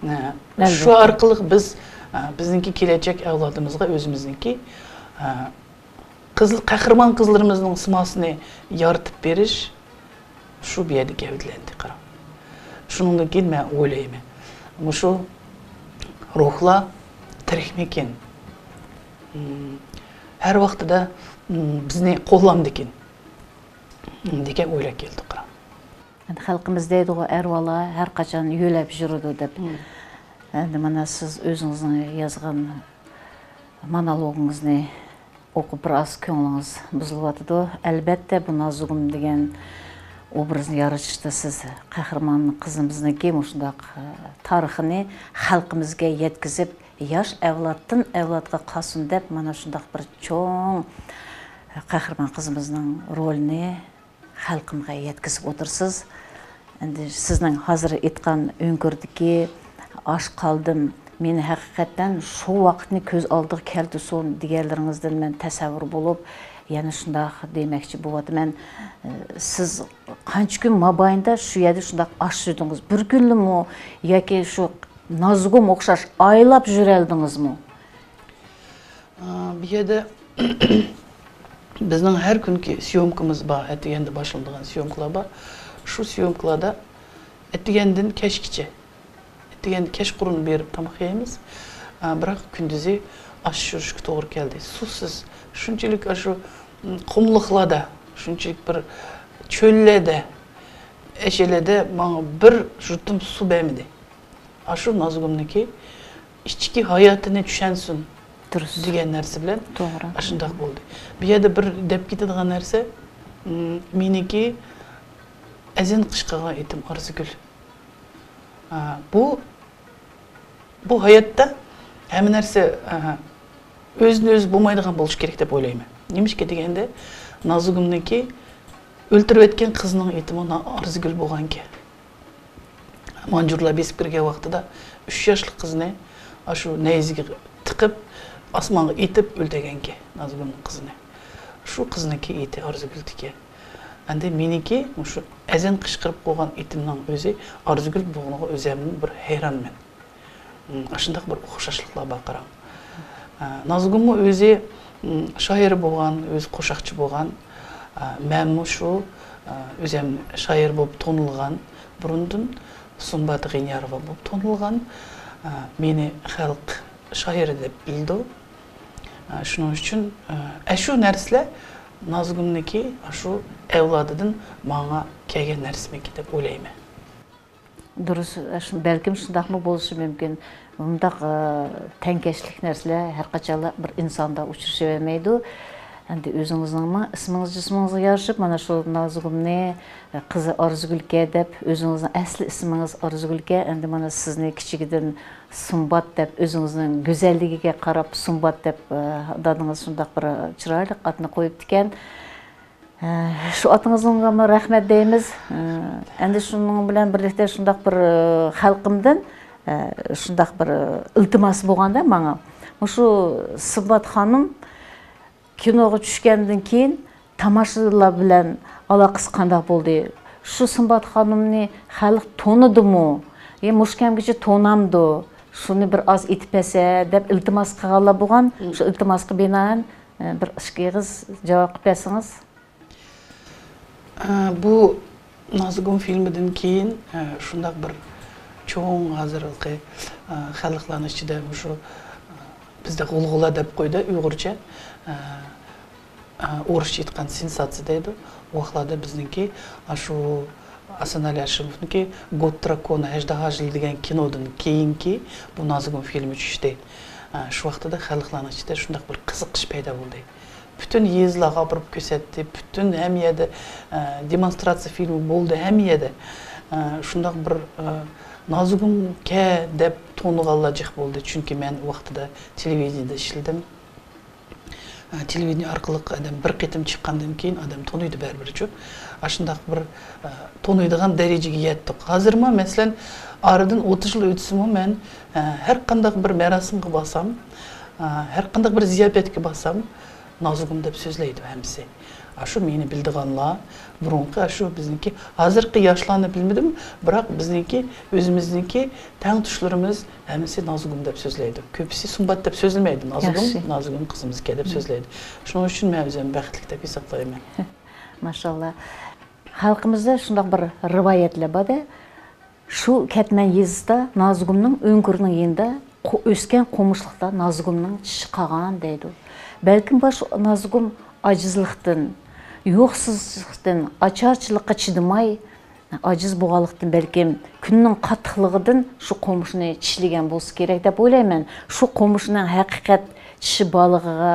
ئە، شۇ ئارقىلىق بىز، ئە، بىزنىڭكى كېلەچەك ئەۋلادىمىزغا ئۆزىمىزنىڭكى، ئە، قىزىل، قەھرىمان قىزلىرىمىزنىڭ سىماسىنى يارىتىپ بېرىش، شۇ بۇ يەردە گەۋدىلەندى، قاراڭ. شۇنىڭدىن كېيىن مەن ئويلايمەن، مۇشۇ روھلار تىرىكمىكىن؟ ھەر ۋاقتىدا بىزنى قوللامدىكىن؟ دېگەن ئويلار كەلدى، قاراڭ. ئەمدى خەلقىمىز دەيدىغۇ، ئەرۋالا ھەر قاچان يۆلەپ يۈرىدۇ دەپ. ئەمدى مانا سىز ئۆزىڭىزنىڭ يازغان مونولوگىڭىزنى ئوقۇپ، بىر ئاز كۆڭلىڭىز بۇزۇلۇۋاتىدۇ. ئەلبەتتە، بۇ نازۇگۇم دېگەن ئوبرازنى يارىتىشتا سىز قەھرىمان قىزىمىزنىڭكى مۇشۇنداق، ئە، تارىخىنى خەلقىمىزگە يەتكۈزۈپ، ياش ئەۋلادتىن ئەۋلادقا قالسۇن دەپ، مانا شۇنداق بىر چوڭ قەھرىمان قىزىمىزنىڭ رولىنى خەلقىمگە يەتكۈزۈپ ئولتۇرىسىز. ئەمدى سىزنىڭ ھازىر ئېيتقان ئۆڭكۈردىكى ئاچ قالدىم، مېنى ھەقىقەتەن شۇ ۋاقىتنى كۆز ئالدىغا كەلتۈرسۇن دېگەنلىرىڭىزدىن مەن تەسەۋۋۇر بولۇپ، يەنە شۇنداق دېمەكچى بولۇۋاتىمەن. سىز قانچە كۈن مابەينىدە شۇ يەردە شۇنداق ئاچ يۈردىڭىز؟ بىر كۈنلىمۇ ياكى شۇ نازۇگۇم ئوخشاش ئايلاپ يۈرەلدىڭىزمۇ؟ ئا، بۇ يەردە بىزنىڭ ھەر كۈنكى سيومكىمىز بار، ئەتىگەندە باشلىنىدىغان سيومكىلار بار. شۇ سيومكىلاردا ئەتىگەندىن كەچكىچە، ئەتىگەندە كەچقۇرۇن بېرىپ تاماق يەيمىز. ئا، بىراق كۈندۈزى ئاش يۈرۈشكە توغرا كەلدى. سۇسىز، شۇنچىلىك ئاشۇ، م، قۇملۇقلاردا، شۇنچىلىك بىر چۆللەردە، ئەشەلەردە ماڭا بىر يۇتۇم سۇ بەرمىدى. ئاشۇ نازۇگۇمنىڭكى ئىچكى ھاياتىنى چۈشەنسۇن، دۇرۇس، دېگەن نەرسە بىلەن، توغرا، ئاشۇنداق بولدى. بۇ يەردە بىر دەپ كېتىدىغان نەرسە، م، مېنىڭكى ئەزىم قىچقىرغان ئېتىم ئارزۇگۈل. ئە، بۇ، بۇ ھاياتتا ھەممە نەرسە، ئە، ئۆزىدىن ئۆزى بولمايدىغان بولۇشى كېرەك دەپ ئويلايمەن. نېمىشقا دېگەندە، نازۇگۇمنىڭكى ئۆلتۈرۈۋەتكەن قىزنىڭ ئېتىمۇ نا-، ئارزۇگۈل بولغانىكەن. مانجۇرلار بېسىپ كىرگەن ۋاقتىدا ئۈچ ياشلىق قىزنى ئاشۇ نەيزىگە تىقىپ، ئاسمانغا ئېتىپ ئۆلتۈرگەنكەن نازۇگۈلنىڭ قىزىنى. شۇ قىزنىڭكى ئېتى ئارزۇگۈلدىكەن. ئەندى مېنىڭكى مۇشۇ ئەزان قىچقىرىپ قويغان ئېتىمنىڭ ئۆزى ئارزۇگۈل بولغىنىغا ئۆزۈممۇ بىر ھەيرانمەن. ئاشۇنداق بىر ئوخشاشلىقلار بار، قاراڭ. ئە، نازۇگۇممۇ ئۆزى، ئىم، شائىر بولغان، ئۆزى قوشاقچى بولغان. ئە، مەنمۇ شۇ، ئە، ئۆزۈم شائىر بولۇپ تونۇلغان، بۇرۇندىن سۇمبات غىنىياروۋا بولۇپ تونۇلغان. ئە، مېنى خەلق شائىرى دەپ بىلىدۇ. ئە، شۇنىڭ ئۈچۈن، ئە، ئەشۇ نەرسىلەر نازۇگۇمنىڭكى ئاشۇ ئەۋلادىدىن ماڭا كەلگەن نەرسىمىكىن دەپ ئويلايمەن. دۇرۇس، شۇ، بەلكىم شۇنداقمۇ بولۇشى مۇمكىن. بۇنداق، ئە، تەڭكەشلىك نەرسىلەر ھەر قاچانلا بىر ئىنساندا ئۇچرىشىۋەرمەيدۇ. ئەمدى ئۆزىڭىزنىڭمۇ ئىسمىڭىز، جىسمىڭىزغا يارىشىپ، مانا شۇ نازۇگۇمنى، ئە، قىزى ئارزۇگۈلكەن دەپ، ئۆزىڭىزنىڭ ئەسلى ئىسمىڭىز ئارزۇگۈلكەن، ئەمدى مانا سىزنى كىچىكىدىن سۇمبات دەپ، ئۆزىڭىزنىڭ گۈزەللىكىگە قاراپ سۇمبات دەپ، ئە، دادىڭىز شۇنداق بىر چىرايلىق ئاتنى قويۇپتىكەن. ئە، شۇ ئاتىڭىزغىمۇ رەھمەت دەيمىز. ئە، ئەمدى شۇنىڭ بىلەن بىرلىكتە شۇنداق بىر، ئە، خەلقىمدىن، ئە، شۇنداق بىر، ئە، ئىلتىماس بولغاندا ماڭا. مۇشۇ سۇمبات خانىم كىنوغا چۈشكەندىن كېيىن تاماشىبىنلار بىلەن ئالاقىسى قانداق بولدى؟ شۇ سۇمبات خانىمنى خەلق تونۇدىمۇ؟ يا مۇشۇ كەمگىچە تونامدۇ؟ شۇنى بىر ئاز ئېيتىپ بەرسە دەپ ئىلتىماس قىلغانلار بولغان. شۇ ئىلتىماسقا بىنائەن، ئە، بىر ئىككى ئېغىز جاۋاب قىلىپ بەرسىڭىز. ئە، بۇ نازۇگۇم فىلىمىدىن كېيىن، ئە، شۇنداق بىر چوڭ ھازىرقى، ئە، خەلقلەرنىڭ ئىچىدە مۇشۇ، ئە، بىزدە غۇلغۇلا دەپ قويدى ئۇيغۇرچە، ئە، ئە، ئورۇسچە ئېيتقان سېنساتسىيە دەيدۇ. ئۇ ۋاقىتلاردا بىزنىڭكى، ئاشۇ ھەسەن ئەلى ھاشىموۋنىڭكى «گود дракона», «ئەجدىھا يىلى» دېگەن كىنودىن كېيىنكى بۇ نازۇگۇم فىلىمى چۈشتى. ئە، شۇ ۋاقتىدا خەلقلەرنىڭ ئىچىدە شۇنداق بىر قىزىقىش پەيدا بولدى. پۈتۈن يېزىلارغا ئاپىرىپ كۆرسەتتى، پۈتۈن ھەممە يەردە، ئە، دېمونستراتسىيە فىلىمى بولدى، ھەممە يەردە. ئە، شۇنداق بىر، ئە، نازۇگۇمكەن دەپ تونۇغانلار جىق بولدى، چۈنكى مەن ۋاقتىدا تېلېۋىدېنىيەدە ئىشلىدىم. ئە، تېلېۋىدېنىيە ئارقىلىق ئادەم بىر قېتىم چىققاندىن كېيىن ئادەم تونۇيدۇ بەرىبىرچۇ. ئاشۇنداق بىر، ئە، تونۇيدىغان دەرىجىگە يەتتۇق. ھازىرمۇ، مەسىلەن، ئارىدىن ئوتتۇز يىل ئۆتسىمۇ مەن، ئە، ھەر قانداق بىر مەراسىمغا بارسام، ئە، ھەر قانداق بىر زىياپەتكە بارسام، نازۇگۇم دەپ سۆزلەيدۇ ھەممىسى. ئاشۇ مېنى بىلىدىغانلار، بۇرۇنقى ئاشۇ بىزنىڭكى، ھازىرقى ياشلارنى بىلمىدىم، بىراق بىزنىڭكى ئۆزىمىزنىڭكى تەڭتۇشلىرىمىز ھەممىسى نازۇگۇم دەپ سۆزلەيدۇ. كۆپىسى سۇمبات دەپ سۆزلىمەيدۇ. نازۇگۇم، ياخشى. نازۇگۇم قىزىمىزكەن دەپ سۆزلەيدۇ. شۇنىڭ ئۈچۈن مەن ئۆزۈمنى بەختلىك دەپ ھېسابلايمەن. ماشاللا. خەلقىمىزدە شۇنداق بىر رىۋايەتلەر بار-دە، شۇ كەتمەن يېزىسىدا نازۇگۇمنىڭ ئۆڭكۈرىنىڭ يېنىدا قو-، ئۆسكەن قومۇشلۇقتا نازۇگۇمنىڭ چىشى قالغان دەيدۇ. بەلكىم بار شۇ نازۇگۇم ئاجىزلىقتىن، يوقسۇزلۇقتىن، ئاچارچىلىققا چىدىماي، ئاجىز بولغانلىقتىن، بەلكىم كۈننىڭ قاتتىقلىقىدىن شۇ قومۇشنى چىشلىگەن بولسا كېرەك دەپ ئويلايمەن. شۇ قومۇشنىڭ ھەقىقەت چىشى بارلىقىغا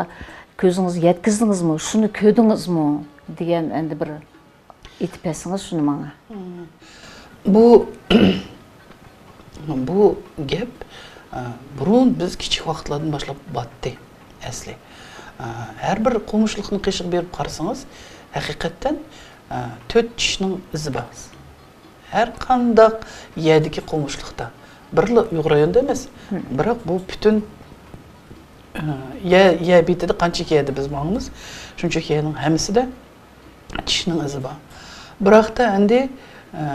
كۆزىڭىز يەتكۈزدىڭىزمۇ؟ شۇنى كۆردىڭىزمۇ؟ دېگەن ئەمدى بىر ئېيتىپ بەرسىڭىز شۇنى ماڭا. بۇ، بۇ گەپ، ئە، بۇرۇن بىز كىچىك ۋاقىتلاردىن باشلاپ بارتتى ئەسلى. ئە، ھەر بىر قومۇشلۇقنىڭ قېشىغا بېرىپ قارىسىڭىز، ھەقىقەتەن، ئە، تۆت چىشنىڭ ئىزى بار. ھەر قانداق يەردىكى قومۇشلۇقتا. بىرلا ئۇيغۇر رايونىدا ئەمەس، بىراق بۇ پۈتۈن، ئە، يەر، يەر بېتىدە قانچىلىك يەردە بىز ماڭىمىز، شۇنچىلىك يەرنىڭ ھەممىسىدە چىشنىڭ ئىزى بار. بىراقتا ئەمدى، ئە،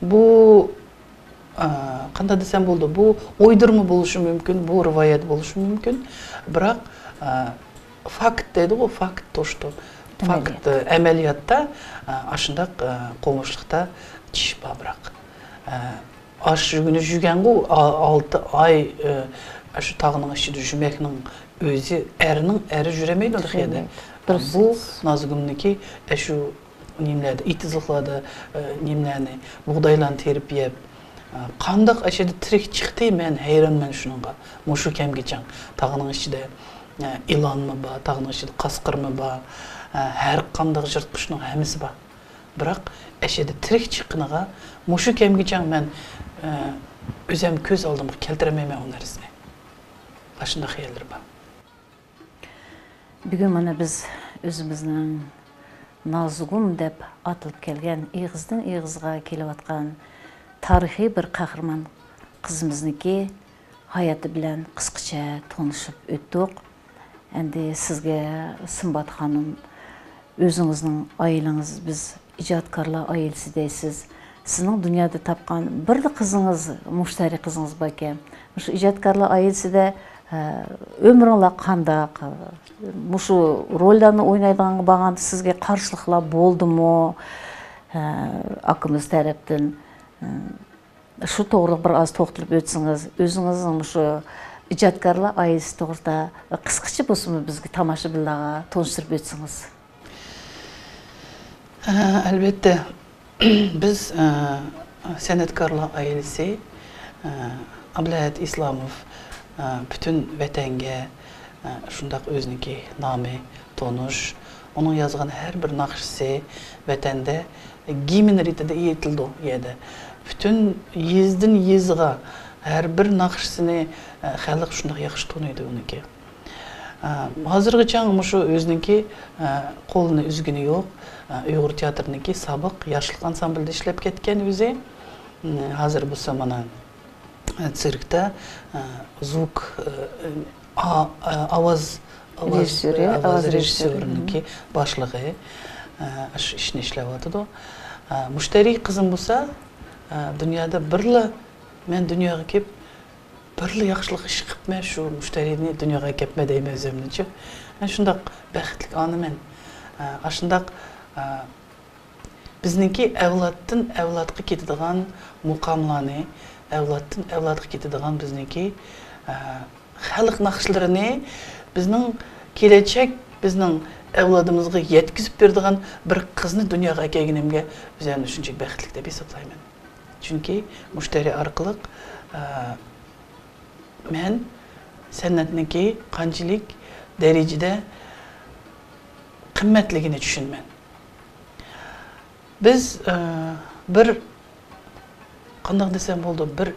بۇ، ئە، قانداق دېسەم بولىدۇ؟ بۇ ئويدۇرما بولۇشى مۇمكىن، بۇ رىۋايەت بولۇشى مۇمكىن. بىراق، ئە، فاكت دەيدىغۇ، فاكت توشتۇ. فاكت، ئەمەلىيەت. ئە، ئەمەلىيەتتە، ئە، ئاشۇنداق، ئە، قومۇشلۇقتا چىش بار، بىراق. ئە، ئاش يۈگىنى يۈگەنغۇ، ئا-، ئالتە ئاي، ئە، ئاشۇ تاغنىڭ ئىچىدە يۈرمەكنىڭ ئۆزى، ئەرنىڭ ئەرى يۈرەلمەيدۇ ئۇنداق يەردە. يۈرەلمەيدۇ. دۇرۇس. بۇ نازۇگۇمنىڭكى ئاشۇ نېمىلەردە، ئېتىزلىقلاردا، ئە، نېمىلەرنى، بۇغدايلارنى تېرىپ يەپ، ئە، قانداق ئاشۇ يەردە تىرىك چىقتى، مەن ھەيرانمەن شۇنىڭغا. مۇشۇ كەمگىچە تاغنىڭ ئىچىدە، ئە، ئىلانمۇ بار، تاغنىڭ ئىچىدە قاسقۇرمۇ بار، ئە، ھەر قانداق يىرتقۇچنىڭ ھەممىسى بار. بىراق ئەشەدە تىرىك چىققىنىغا مۇشۇ كەمگىچە مەن، ئە، ئۆزۈم كۆز ئالدىمغا كەلتۈرەلمەيمەن ئۇ نەرسىنى. ئاشۇنداق خىياللىرىم بار. بۈگۈن مانا بىز ئۆزىمىزنىڭ نازۇگۇم دەپ ئاتىلىپ كەلگەن، ئېغىزدىن ئېغىزغا كېلىۋاتقان تارىخىي بىر قەھرىمان قىزىمىزنىڭكى ھاياتى بىلەن قىسقىچە تونۇشۇپ ئۆتتۇق. ئەمدى سىزگە، سىمبات خانىم، ئۆزىڭىزنىڭ ئائىلىڭىز، بىز ئىجادكارلار ئائىلىسى دەيسىز. سىزنىڭ دۇنيادا تاپقان بىرلا قىزىڭىز، مۇشتەرى قىزىڭىز باركەن. مۇشۇ ئىجادكارلار ئائىلىسىدە، ئە، ئۆمرۈڭلار قانداق؟ مۇشۇ روللارنى ئوينايدىغانغا بارغاندا سىزگە قارشىلىقلار بولدىمۇ؟ ئە، ئاكىمىز تەرەپتىن، ئە، شۇ توغرىلىق بىر ئاز توختىلىپ ئۆتسىڭىز، ئۆزىڭىزنىڭ مۇشۇ ئىجادكارلار ئائىلىسى توغرىسىدا قىسقىچە بولسىمۇ بىزگە، تاماشىبىنلارغا تونۇشتۇرۇپ ئۆتسىڭىز. ئە، ئەلۋەتتە، بىز، ئە، سەنئەتكارلار ئائىلىسى، ئە، ئابلەت ئىسلاموف، ئە، پۈتۈن ۋەتەنگە، ئە، شۇنداق ئۆزىنىڭكى نامى تونۇش، ئۇنىڭ يازغان ھەر بىر ناخشىسى ۋەتەندە گىمن رېتىدە ئېيتىلىدۇ ئۇ يەردە. پۈتۈن يېزىدىن يېزىغا ھەر بىر ناخشىسىنى، ئە، خەلق شۇنداق ياخشى تونۇيدۇ ئۇنىڭكى. ئە، ھازىرغىچە مۇشۇ ئۆزىنىڭكى، ئە، قولىنى ئۈزگىنى يوق. ئە، ئۇيغۇر تىياتىرىنىڭكى سابىق ياشلىق ئانسامبلىدا ئىشلەپ كەتكەن ئۆزى. ئە، ھازىر بولسا مانا، ئە، سىركتا، ئە، زۇك، ئە، ئا-، ئە، ئاۋاز، ئاۋاز، رېژىسسورى، ئاۋاز ئاۋاز رېژىسسورى. رېژىسسورىنىڭكى باشلىقى، ئە، شۇ ئىشنى ئىشلەۋاتىدۇ. ئە، مۇشتەرى قىزىم بولسا، ئە، دۇنيادا بىرلا، مەن دۇنياغا كېلىپ، بىرلا ياخشىلىق ئىش قىپمەن، شۇ مۇشتەرىنى دۇنياغا ئەكەپمەن دەيمەن ئۆزۈمنىچۇ. مەن شۇنداق بەختلىك ئانىمەن. ئە، ئاشۇنداق، ئە، بىزنىڭكى ئەۋلادتىن ئەۋلادقا كېتىدىغان مۇقاملارنى، ئەۋلادتىن ئەۋلادقا كېتىدىغان بىزنىڭكى، ئە، خەلق ناخشىلىرىنى بىزنىڭ كېلەچەك، بىزنىڭ ئەۋلادىمىزغا يەتكۈزۈپ بېرىدىغان بىر قىزنى دۇنياغا ئەكەلگىنىمگە ئۆزۈمنى شۇنچىلىك بەختلىك دەپ ھېسابلايمەن. چۈنكى مۇشتەرى ئارقىلىق، ئە، مەن سەنئەتنىڭكى قانچىلىك دەرىجىدە قىممەتلىكىنى چۈشىنىمەن. بىز، ئە، بىر، قانداق دېسەم بولىدۇ، بىر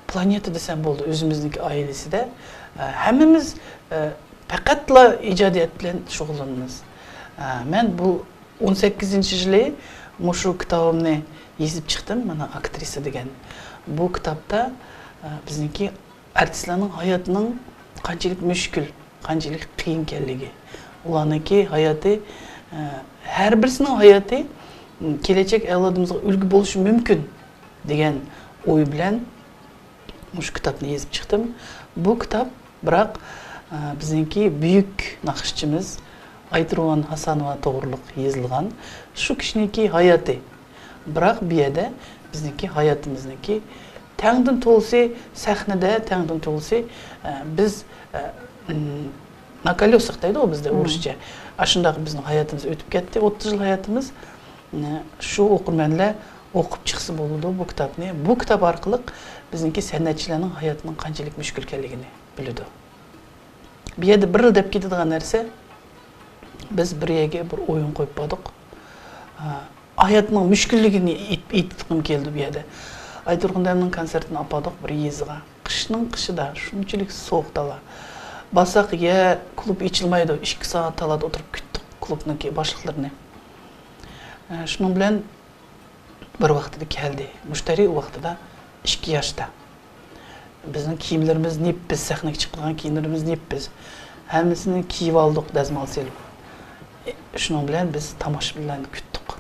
پلانېتا دېسەم بولىدۇ ئۆزىمىزنىڭكى ئائىلىسىدە. ئە، ھەممىمىز، ئە، پەقەتلا ئىجادىيەت بىلەن شۇغۇللىنىمىز. ئە، مەن بۇ ئون سەككىزىنچى يىلى مۇشۇ كىتابىمنى يېزىپ چىقتىم، مانا، ئاكترىسا دېگەن. بۇ كىتابتا، ئە، بىزنىڭكى ئارتىسلارنىڭ ھاياتىنىڭ قانچىلىك مۈشكۈل، قانچىلىك قىيىن ئىكەنلىكى، ئۇلارنىڭكى ھاياتى، ئە، ھەر بىرسىنىڭ ھاياتى، م، كېلەچەك ئەۋلادىمىزغا ئۈلگە بولۇشى مۇمكىن دېگەن ئوي بىلەن مۇشۇ كىتابنى يېزىپ چىقتىم. بۇ كىتاب، بىراق، ئە، بىزنىڭكى بۈيۈك ناخشىچىمىز ئايتۇرغۇن ھاسانوۋا توغرۇلۇق يېزىلغان. شۇ كىشىنىڭكى ھاياتى. بىراق بۇ يەردە بىزنىڭكى ھاياتىمىزنىڭكى تەڭدىن تولىسى سەھنىدە، تەڭدىن تولىسى، ئە، بىز، ئە، م، на колёсах دەيدۇ بىزدە ئورۇسچە. ئاشۇنداق بىزنىڭ ھاياتىمىز ئۆتۈپ كەتتى، ئوتتۇز يىل ھاياتىمىز. ئە، شۇ ئوقۇرمەنلەر ئوقۇپ چىقسا بولىدۇ بۇ كىتابنى. بۇ كىتاب ئارقىلىق بىزنىڭكى سەنئەتچىلەرنىڭ ھاياتىنىڭ قانچىلىك مۈشكۈل ئىكەنلىكىنى بىلىدۇ. بۇ يەردە بىرلا دەپ كېتىدىغان نەرسە، بىز بىر يەرگە بىر ئويۇن قويۇپ باردۇق. ھاياتنىڭ مۈشكۈللۈكىنى ئېيت-، ئېيتقۇم كەلدى بۇ يەردە. ئايتۇرغۇن دەمنىڭ كونسېرتىنى ئاپاردۇق بىر يېزىغا. قىشنىڭ قىشىدا شۇنچىلىك سوغۇق دالا. بارساق يا كۇلۇب ئېچىلمايدۇ، ئىككى سائەت تالادا ئولتۇرۇپ كۈتتۇق كۇلۇبنىڭكى باشلىقلىرىنى. شۇنىڭ بىلەن بىر ۋاقتىدا كەلدى. مۇشتەرى ئۇ ۋاقتىدا ئىككى ياشتا. بىزنىڭ كىيىملىرىمىز نېپىز، سەھنىگە چىقىدىغان كىيىملىرىمىز نېپىز. ھەممىسىنى كىيىۋالدۇق دەزمال سېلىپ. ئى، شۇنىڭ بىلەن بىز تاماشىبىنلارنى كۈتتۇق.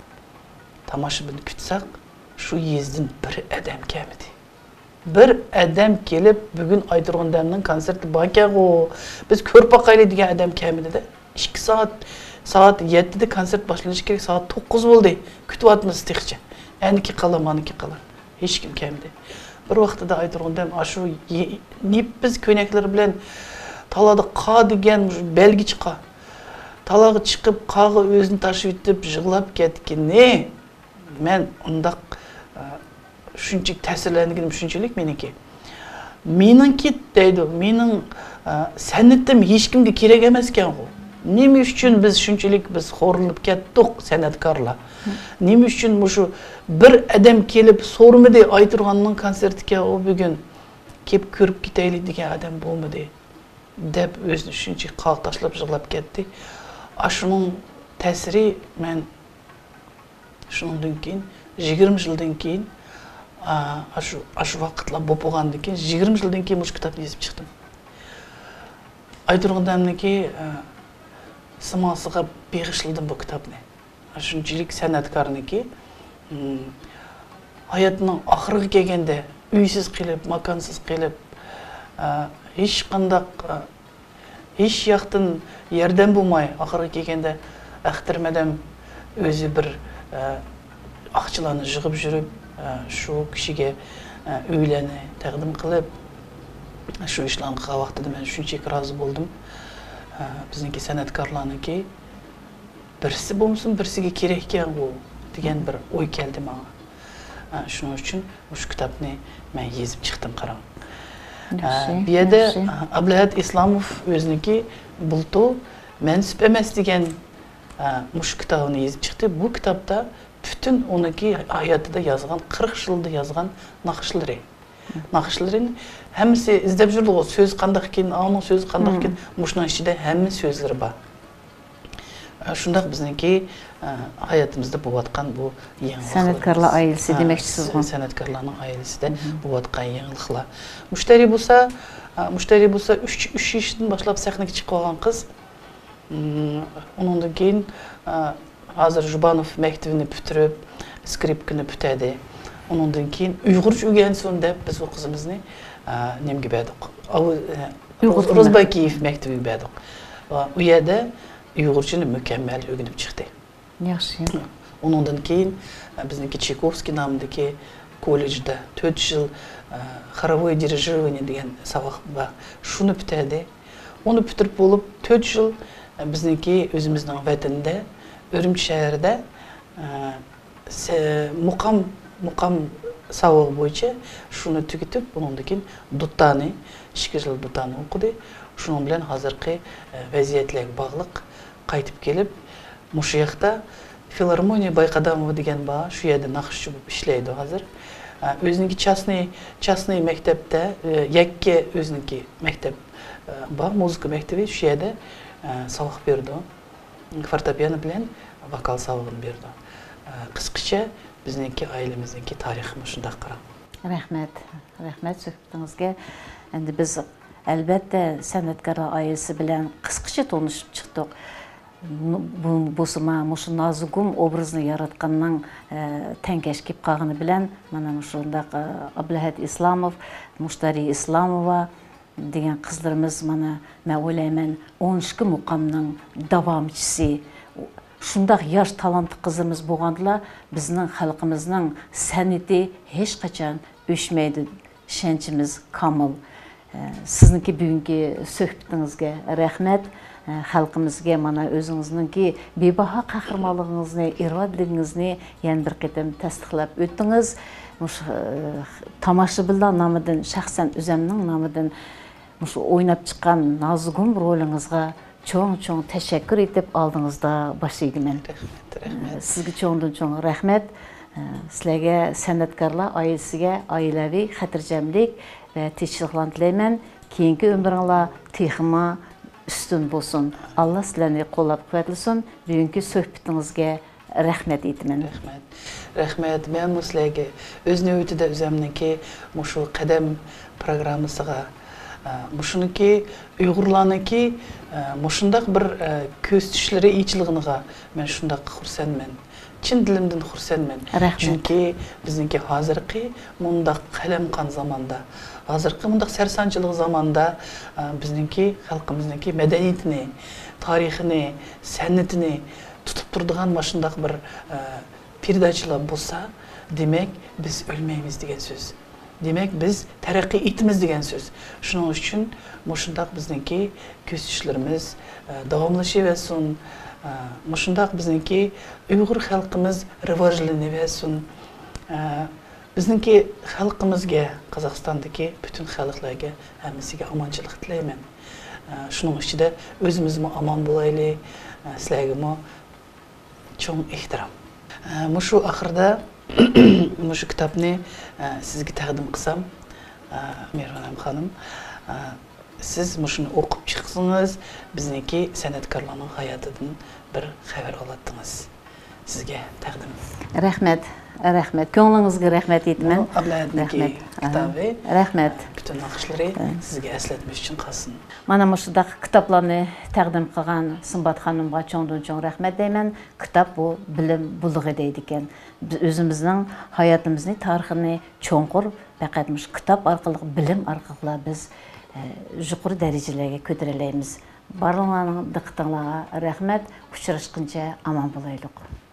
تاماشىبىن كۈتسەك، شۇ يېزىدىن بىر ئادەم كەلمىدى. بىر ئادەم كېلىپ، بۈگۈن ئايتۇرغۇن دەمنىڭ كونسېرتى باركەنغۇ، بىز كۆرۈپ باقايلى دېگەن ئادەم كەلمىدى-دە. ئىككى سائەت، سائەت يەتتىدە كونسېرت باشلىنىشى كېرەك، سائەت توققۇز بولدى. كۈتۈۋاتىمىز تېخىچە. ئەنىكى قالار، مانىكى قالار. ھېچكىم كەلمىدى. بىر ۋاقتىدا ئايتۇرغۇن دەم ئاشۇ يې-، نېپىز كۆينەكلىرى بىلەن تالادا قا دېگەن مۇشۇ بەلگىچە قا. تالاغا چىقىپ، قاغا ئۆزىنى تاشلىۋېتىپ يىغلاپ كەتكىنى، مەن ئۇنداق، ئە، شۇنچىلىك تەسىرلەنگىنىم شۇنچىلىك مېنىڭكى. مېنىڭكى دەيدۇ، مېنىڭ، ئە، سەنئىتىم ھېچكىمگە كېرەك ئەمەسكەنغۇ. نېمە ئۈچۈن بىز شۇنچىلىك بىز خورلىنىپ كەتتۇق، سەنئەتكارلار؟ نېمە ئۈچۈن مۇشۇ بىر ئادەم كېلىپ سورىمىدى، ئايتۇرغاننىڭ كونسېرتىكەن ئۇ بۈگۈن، كېلىپ كۆرۈپ كېتەيلى دېگەن ئادەم بولمىدى، دەپ ئۆزىنى شۇنچە قاق تاشلاپ يىغلاپ كەتتى. ئاشۇنىڭ تەسىرى مەن شۇنىڭدىن كېيىن، يىگىرمە يىلدىن كېيىن، ئا، ئاشۇ، ئاشۇ ۋاقىتلار بولۇپ بولغاندىن كېيىن، يىگىرمە يىلدىن كېيىن مۇشۇ كىتابنى يېزىپ چىقتىم. ئايتۇرغۇن دادامنىڭكى، ئا، سىماسىغا بېغىشلىدىم بۇ كىتابنى. شۇنچىلىك سەنئەتكارنىڭكى، م، ھاياتنىڭ ئاخىرىغا كەلگەندە ئۆيسىز قېلىپ، ماكانسىز قېلىپ، ئا، ھېچقانداق، ئا، ھېچ ياقتىن ياردەم بولماي، ئاخىرىغا كەلگەندە ئەختەر مەدەم ئۆزى بىر، ئە، ئاقچىلارنى يىغىپ يۈرۈپ، ئە، شۇ كىشىگە، ئە، ئۆيلەرنى تەقدىم قىلىپ، شۇ ئىشلارنى قىلغان ۋاقتىدا مەن شۇنچىلىك رازى بولدۇم. ئە، بىزنىڭكى سەنئەتكارلارنىڭكى بىرسى بولمىسۇن، بىرسىگە كېرەككەن بۇ دېگەن بىر ئوي كەلدى ماڭا. ئە، شۇنىڭ ئۈچۈن مۇشۇ كىتابنى مەن يېزىپ چىقتىم، قاراڭ. ياخشى، ئە، بۇ يەردە، ياخشى. ئە، ئابلەھەت ئىسلاموف ئۆزىنىڭكى بۇلتۇر مەنسۇپ ئەمەس دېگەن، ئە، مۇشۇ كىتابىنى يېزىپ چىقتى. بۇ كىتابتا پۈتۈن ئۇنىڭكى ھاياتىدا يازغان، قىرىق يىلدا يازغان ناخشىلىرى. ناخشىلىرىنى ھەممىسى ئىزدەپ يۈرىدىغۇ، سۆز قانداقكىن، ئاۋۇنىڭ سۆزى قانداقكىن، مۇشۇنىڭ ئىچىدە ھەممە سۆزلىرى بار. ئە، شۇنداق بىزنىڭكى، ئە، ھاياتىمىزدا بولۇۋاتقان بۇ يېڭىلىقلىرىمىز. سەنئەتكارلار ئائىلىسى ئە، دېمەكچىسىزغۇ؟ سەنئەتكارلارنىڭ ئائىلىسىدە بولۇۋاتقان يېڭىلىقلار. مۇشتەرى بولسا، ئە، مۇشتەرى بولسا ئۈچ، ئۈچ يېشىدىن باشلاپ سەھنىگە چىقىپ قالغان قىز. مم، ئۇنىڭدىن كېيىن، ئە، ھازىر ژۇبانوف مەكتىۋىنى پۈتتۈرۈپ، سكرىپكىنى پۈتتۈردى. ئۇنىڭدىن كېيىن ئۇيغۇرچە ئۆگەنسۇن دەپ بىز ئۇ قىزىمىزنى، ئە، نېمىگە بەردۇق؟ ئۇيغۇر تىلى. روزباكىيېف مەكتىۋىگە بەردۇق. ۋە ئۇ يەردە ئۇيغۇرچىنى مۇكەممەل ئۆگىنىپ چىقتى. ياخشى. ئۇنىڭدىن كېيىن، ئە، بىزنىڭكى چايكوۋسكىي نامىدىكى كوللېجدا تۆت يىل، ئە، хоровое дирижирование دېگەن ساۋاق بار. شۇنى پۈتتۈردى. ئۇنى پۈتتۈرۈپ بولۇپ، تۆت يىل، ئە، بىزنىڭكى ئۆزىمىزنىڭ ۋەتىنىدە، ئۈرۈمچى شەھىرىدە، ئە، سە-، مۇقام، مۇقام ساۋىقى بويىچە شۇنى تۈگىتىپ، ئۇنىڭدىن كېيىن دۇتانى، ئىككى يىل دۇتانى ئوقۇدى. شۇنىڭ بىلەن ھازىرقى، ئە، ۋەزىيەتلەرگە باغلىق قايتىپ كېلىپ، مۇشۇ ياقتا فىلارمونىيە بايقاداموۋا دېگەن بار، شۇ يەردە ناخشىچى بولۇپ ئىشلەيدۇ ھازىر. ئە، ئۆزىنىڭكى چاستنىي، چاستنىي مەكتەپتە، ئە، يەككە ئۆزىنىڭكى مەكتەپ، ئە، بار، مۇزىكا مەكتىۋى، شۇ يەردە، ئە، ساۋاق بېرىدۇ. فورتېپىئانو بىلەن ۋوكال ساۋىقىنى بېرىدۇ. ئە، قىسقىچە بىزنىڭكى ئائىلىمىزنىڭكى تارىخى مۇشۇنداق، قاراڭ. رەھمەت، رەھمەت سۆھبىتىڭىزگە. ئەمدى بىز، ئەلۋەتتە، سەنئەتكارلار ئائىلىسى بىلەن قىسقىچە تونۇشۇپ چىقتۇق. بۇ، بولسىمۇ مۇشۇ نازۇگۇم ئوبرازىنى ياراتقاننىڭ، ئە، تەڭكەش كېلىپ قالغىنى بىلەن، مانا مۇشۇنداق، ئە، ئابلەھەت ئىسلاموف، مۇشتەرى ئىسلاموۋا، دېگەن قىزلىرىمىز، مانا، مەن ئويلايمەن، ئون ئىككى مۇقامنىڭ داۋامچىسى. شۇنداق ياش تالانتلىق قىزلىرىمىز بولغاندىلا، بىزنىڭ خەلقىمىزنىڭ سەنئىتى ھېچقاچان ئۆچمەيدۇ، ئىشەنچىمىز كامىل. ئە، سىزنىڭكى بۈگۈنكى سۆھبىتىڭىزگە رەھمەت. ئە، خەلقىمىزگە مانا ئۆزىڭىزنىڭكى بىباھا قەھرىمانلىقىڭىزنى، ئىرادىلىكىڭىزنى يەنە بىر قېتىم تەستىقلاپ ئۆتتىڭىز. مۇشۇ، ئە، تاماشىبىنلار نامىدىن، شەخسەن ئۆزۈمنىڭ نامىدىن مۇشۇ ئويناپ چىققان نازۇگۇم رولىڭىزغا چوڭ-چوڭ تەشەككۈر ئېيتىپ، ئالدىڭىزدا باش ئېگىمەن. رەھمەت، رەھمەت. سىزگە چوڭدىن-چوڭ رەھمەت. سىلەرگە، سەنئەتكارلار ئائىلىسىگە ئائىلەۋى خاتىرجەملىك ۋە تىنچلىقلارنى تىلەيمەن. كېيىنكى ئۆمرۈڭلار تېخىمۇ ئۈستۈن بولسۇن. ئاللا سىلەرنى قوللاپ-قۇۋۋەتلىسۇن. بۈگۈنكى سۆھبىتىڭىزگە رەھمەت ئېيتىمەن. رەھمەت. رەھمەت. مەنمۇ سىلەرگە ئۆز نۆۋىتىدە ئۆزەمنىڭكى مۇشۇ قەدەم پروگراممىسىغا، ئە، مۇشۇنىڭكى ئۇيغۇرلارنىڭكى، ئە، مۇشۇنداق بىر، ئە، كۆزىتىشلىرى ئېچىلغىنىغا مەن شۇنداق خۇرسەنمەن. چىن دىلىمدىن خۇرسەنمەن. رەھمەت. چۈنكى بىزنىڭكى ھازىرقى مۇنداق قالايمىقان زاماندا، ھازىرقى مۇنداق سەرسانچىلىق زاماندا، ئە، بىزنىڭكى خەلقىمىزنىڭكى مەدەنىيىتىنى، تارىخىنى، سەنئىتىنى تۇتۇپ تۇرىدىغان مۇشۇنداق بىر، ئە، پېرېداچىلار بولسا، دېمەك، بىز ئۆلمەيمىز دېگەن سۆز. دېمەك، بىز تەرەققىي ئېتىمىز دېگەن سۆز. شۇنىڭ ئۈچۈن مۇشۇنداق بىزنىڭكى كۆزىتىشلىرىمىز، ئە، داۋاملىشىۋەرسۇن. ئە، مۇشۇنداق بىزنىڭكى ئۇيغۇر خەلقىمىز راۋاجلىنىۋەرسۇن. ئە، بىزنىڭكى خەلقىمىزگە، قازاقىستاندىكى پۈتۈن خەلقلەرگە، ھەممىسىگە ئامانچىلىق تىلەيمەن. شۇنىڭ ئىچىدە ئۆزىمىزمۇ ئامان بولايلى. سىلەرگىمۇ چوڭ ئېھتىرام. مۇشۇ ئاخىردا مۇشۇ كىتابنى سىزگە تەقدىم قىلسام، مېھرىبانەم خانىم، سىز مۇشۇنى ئوقۇپ چىقسىڭىز، بىزنىڭكى سەنئەتكارلارنىڭ ھاياتىدىن بىر خەۋەر ئالاتتىڭىز. سىزگە تەقدىم. رەھمەت، رەھمەت. كۆڭلىڭىزگە رەھمەت ئېيتىمەن. بۇ ئابلەھەتنىڭكى رەھمەت. كىتابى. رەھمەت. پۈتۈن ناخشىلىرى سىزگە ئەسلەتمە ئۈچۈن قالسۇن. مانا مۇشۇنداق كىتابلارنى تەقدىم قىلغان سۇمبات خانىمغا چوڭدىن چوڭ رەھمەت دەيمەن. كىتاب بۇ بىلىم بۇلىقى دەيدىكەن. بىز ئۆزىمىزنىڭ ھاياتىمىزنى، تارىخىنى چوڭقۇر پەقەت مۇشۇ كىتاب ئارقىلىق، بىلىم ئارقىلىقلا بىز، ئە، يۇقىرى دەرىجىلەرگە كۆتۈرەلەيمىز. بارلىقلارنىڭ دىققىتىڭلارغا رەھمەت. ئۇچراشقىنچە ئامان بولايلۇق.